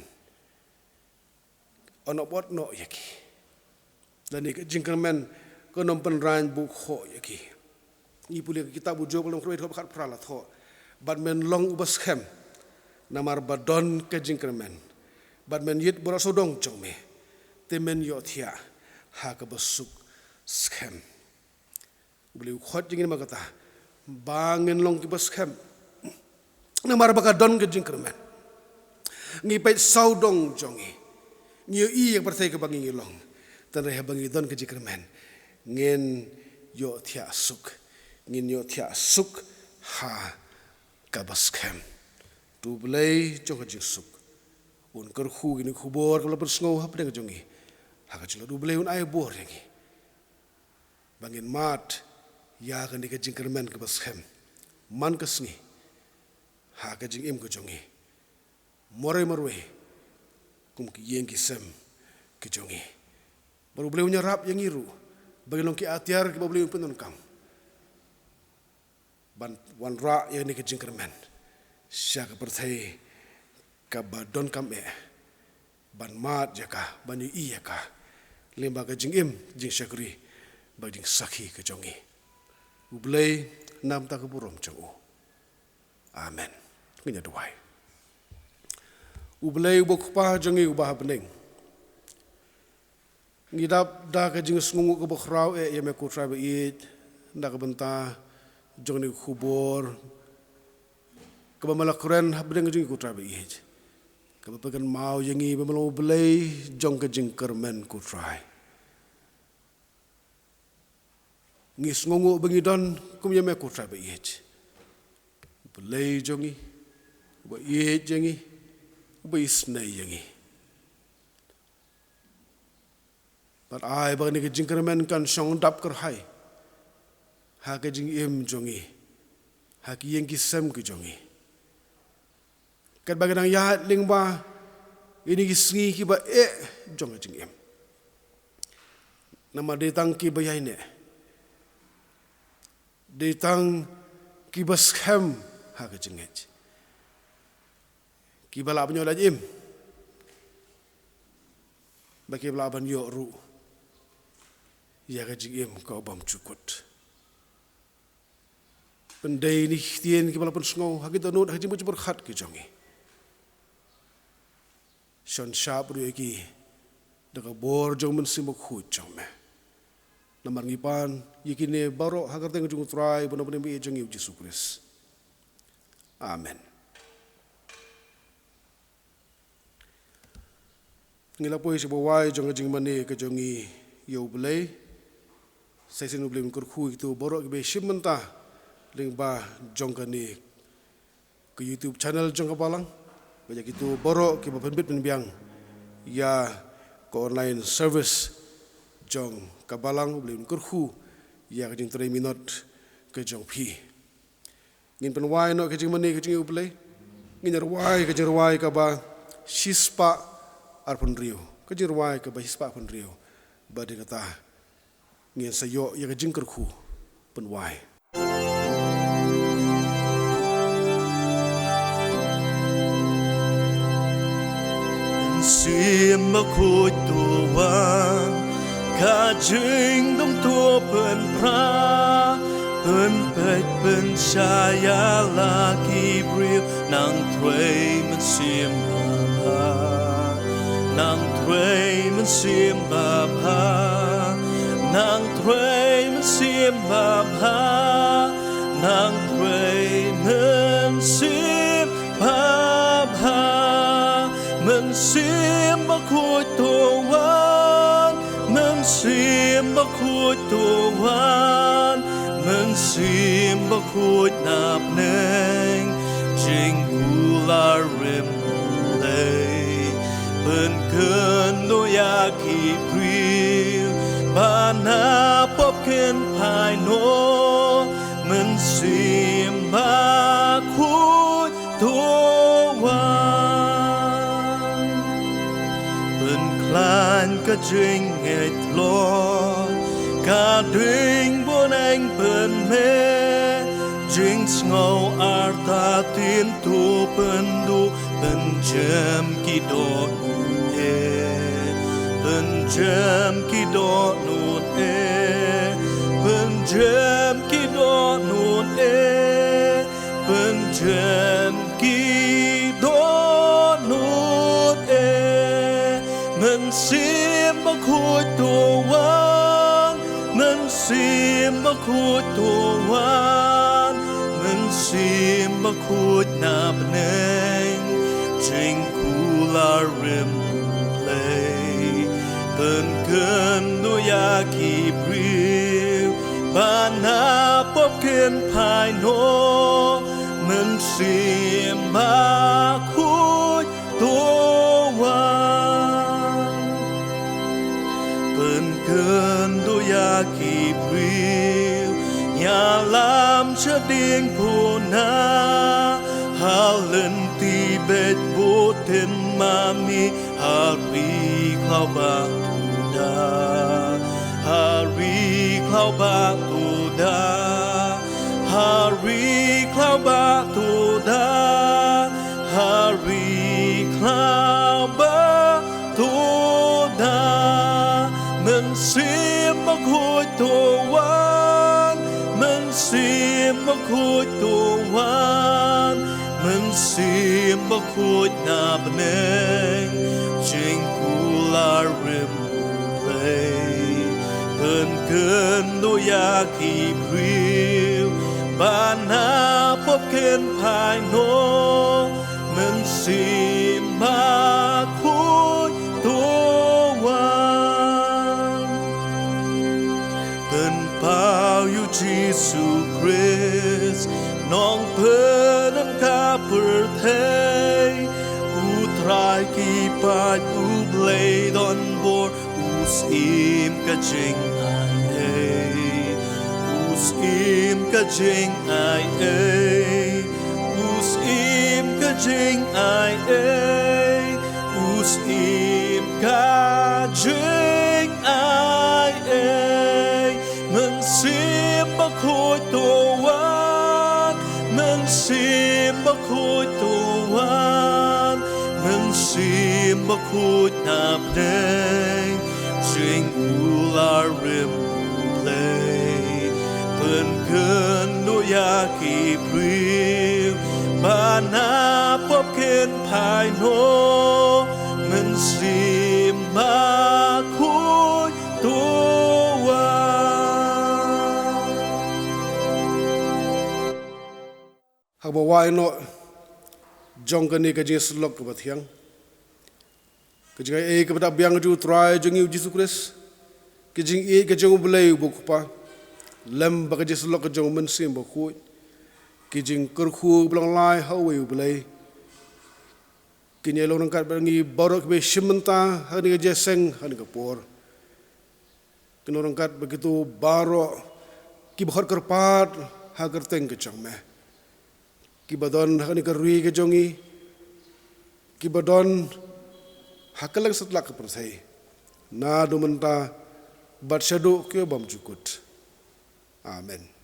yn ym ot noh ïa ki. Lane ka jingkyrmen kan ym pynrang bukhoh ïa ki. Ngi pule ka kitab u Job lynnong khatwei dkhot khatphra, la thoh: Bad men long uba skhem, namar ba don ka jingkyrmen, bad men ïit baroh sawdong jong me, te men ïohthiah ha kaba suk skhem. U Blei u khot ïa ngi namar kata, ba ngin long kiba skhem, namar ba ka don ka jingkyrmen. Ngi peit sawdong jong ngi, ngi ïohi ïa ka pyrthei kaba ngi ngi long. Tangba haba ngi don ka jingkyrmen, ngin ïohthiah suk, ngin ïohthiah suk ha kaba skhem. To U Blei jong ka jingsuk un kyrkhu ïa kine ki khubor kaba la pynsngew hapdeng jong ngi ha ka jinglut. U Blei un ai bor ïa ngi ba ngin mad ïa kane ka jingkyrmen kaba skhem man ka sngi ha ka jingim ka jong ngi, marwei marwei kum ki ïing ki sem ki jong ngi. Bad U Blei un ïarap ïa ngi ruh ba ngin long ki atiar kiba U Blei un pyndonkam ban wanrah ïa kane ka jingkyrmen sha ka pyrthei kaba donkam eh, ban mad ïa ka, ban ïohi ïa ka lyngba ka jingim, jingshakri bad jingsakhi ka jong ngi. U Blei, na ka bynta ka burom jong u. Amen. Ngin ïa duwai. U Blei uba U Kpa jong ngi uba ha bneng, ngi dap da ka jingsngewnguh kaba khraw eh ïa me ko Trai ba ïeit, na ka bynta jong kane ka khubor kaba me la kren hapdeng jong ngi ko Trai ba ïeit, kaba pynkynmaw ïa ngi ba me long U Blei jong ka jingkyrmen ko Trai. Ngi sngewnguh ba ngi don kum ïa me ko Trai ba ïeit, U Blei jong ngi, uba ïeit ïa ngi, uba isynei ïa ngi. Bad ai ba kane ka jingkyrmen kan shong dap kyrhai ha ka jingim jong ngi, ha ki ïing ki sem ki jong ngi, katba ngi dang ïaid lyngba ïa kine ki sngi kiba eh jong ka jingim. Namar dei tang kiba ïaineh, dei tang kiba skhem ha ka jingngeit, kiba lah ban ïoh lait im, ba kiba lah ban ïoh ruh ïa ka jingim kaba bymjukut. Pyndei ïa kine kiba la pynsngew ha ki dohnud ha ka jingmut jingpyrkhat ka jong ngi. Shon shap ruh ïa ki da ka bor jong u Mynsiem Bakhuid jong me. Namar ngi pan ïa kine baroh ha ka kyrteng jong u Trai bad u Nongpynim jong ngi u Jisu Khrist. Amen. Ngi la poi sha ba wai jong ka jingmane ka jong ngi ïa U Blei. Sa shisien U Blei un kyrkhu ïa kito baroh kiba shim bynta lyngba jong kane ka YouTube channel jong ka Balang, bad ïa kito baroh kiba pynbit pynbiang ïa ka online service jong ka Balang. U Blei un kyrkhu ïa ka jingtrei minot ka jong phi. Ngin pynwai noh ka jingmane ka jong ngi ïa U Blei. Ngin rwai ka jingrwai kaba shispah arphew hynriew. Ka jingrwai kaba shispah arphew hynriew. Bad ïa kata ngin sa ïoh ïa ka jingkyrkhu pynwai. Mynsiem Bakhuid to wan, ka jingdum to pynpra, pynpeit pynshai ïa la ki briew. Nang trei Mynsiem Babha, nang trei Mynsiem Babha, nang trei Mynsiem Babha, nang trei Mynsiem Babha. Mynsiem Bakhuid to wan, Mynsiem Bakhuid to wan, Mynsiem Bakhuid na bneng, jingkular rim U Blei, pynkynduh ïa ki briew ba na pop kin phai noh. Mynsiem Bakhuid to wan, pynkhlaiñ ka jingngeit tlot, ka ding bun ïeng pynmih, jingsngew artatien to pynduh. Pynjem ki dohnud eh, pynjem ki dohnud eh, pynjem ki dohnud eh, pynjem ki dohnud eh. Mynsiem Bakhuid to wan, Mynsiem Bakhuid to wan, Mynsiem Bakhuid na bneng, jingkular rim U Blei, pynkynduh ïa ki briew ba na pop kin phai noh. Mynsiem Bakhuid to wan, pynkynduh ïa ki briew, ïalam sha diengphna, ha lynti beit bud tin mane, ha ri khlaw ba tuda, ha ri khlaw ba tuda, ha ri khlaw ba tuda, ha ri khlaw ba tuda. Mynsiem Bakhuid to wan, Mynsiem Bakhuid to wan, Mynsiem Bakhuid na bneng, jingkular rim U Blei, pynkynduh ïa ki briew ba na pop kin phai noh. Mynsiem Bakhuid to wan, pynpaw ïa U Jisu Khrist, Nongpynim ka pyrthei. U Trai ki paid, U Blei donbor, u syiem ka jingai ei, u syiem ka jingai ei, u syiem ka jingai ei, u syiem ka jingai ei. Mynsiem Bakhuid to wan, Mynsiem Bakhuid na pdeng, jingkhuid lar rim U Blei, pynkynduh ïa ki briew ba na pop kynphai noh. Mynsiem Bakhuid to wan. Haba wai noh jong kane ka jingïasyllok kaba thiang, ka jingaiei kaba da biang jong U Trai jong ngi U Jisu Khrist, ka jingïeit ka jong U Blei uba U Kpa, lem bad ka jingïasyllok ka jong U Mynsiem Bakhuid, ka jingkyrkhu ba long lai ha uwei U Blei, kin ïa long ryngkat bad ngi baroh kiba shim bynta ha kane ka jingïaseng ha kane ka por. Kin long ryngkat bad kito baroh kiba khot kyrpad ha ka kyrteng ka jong me, kiba don ha kane ka ri ka jong ngi, kiba don ha kylleng satlak ka pyrthei, naduh mynta bad shaduh ki bymjukut. Amen.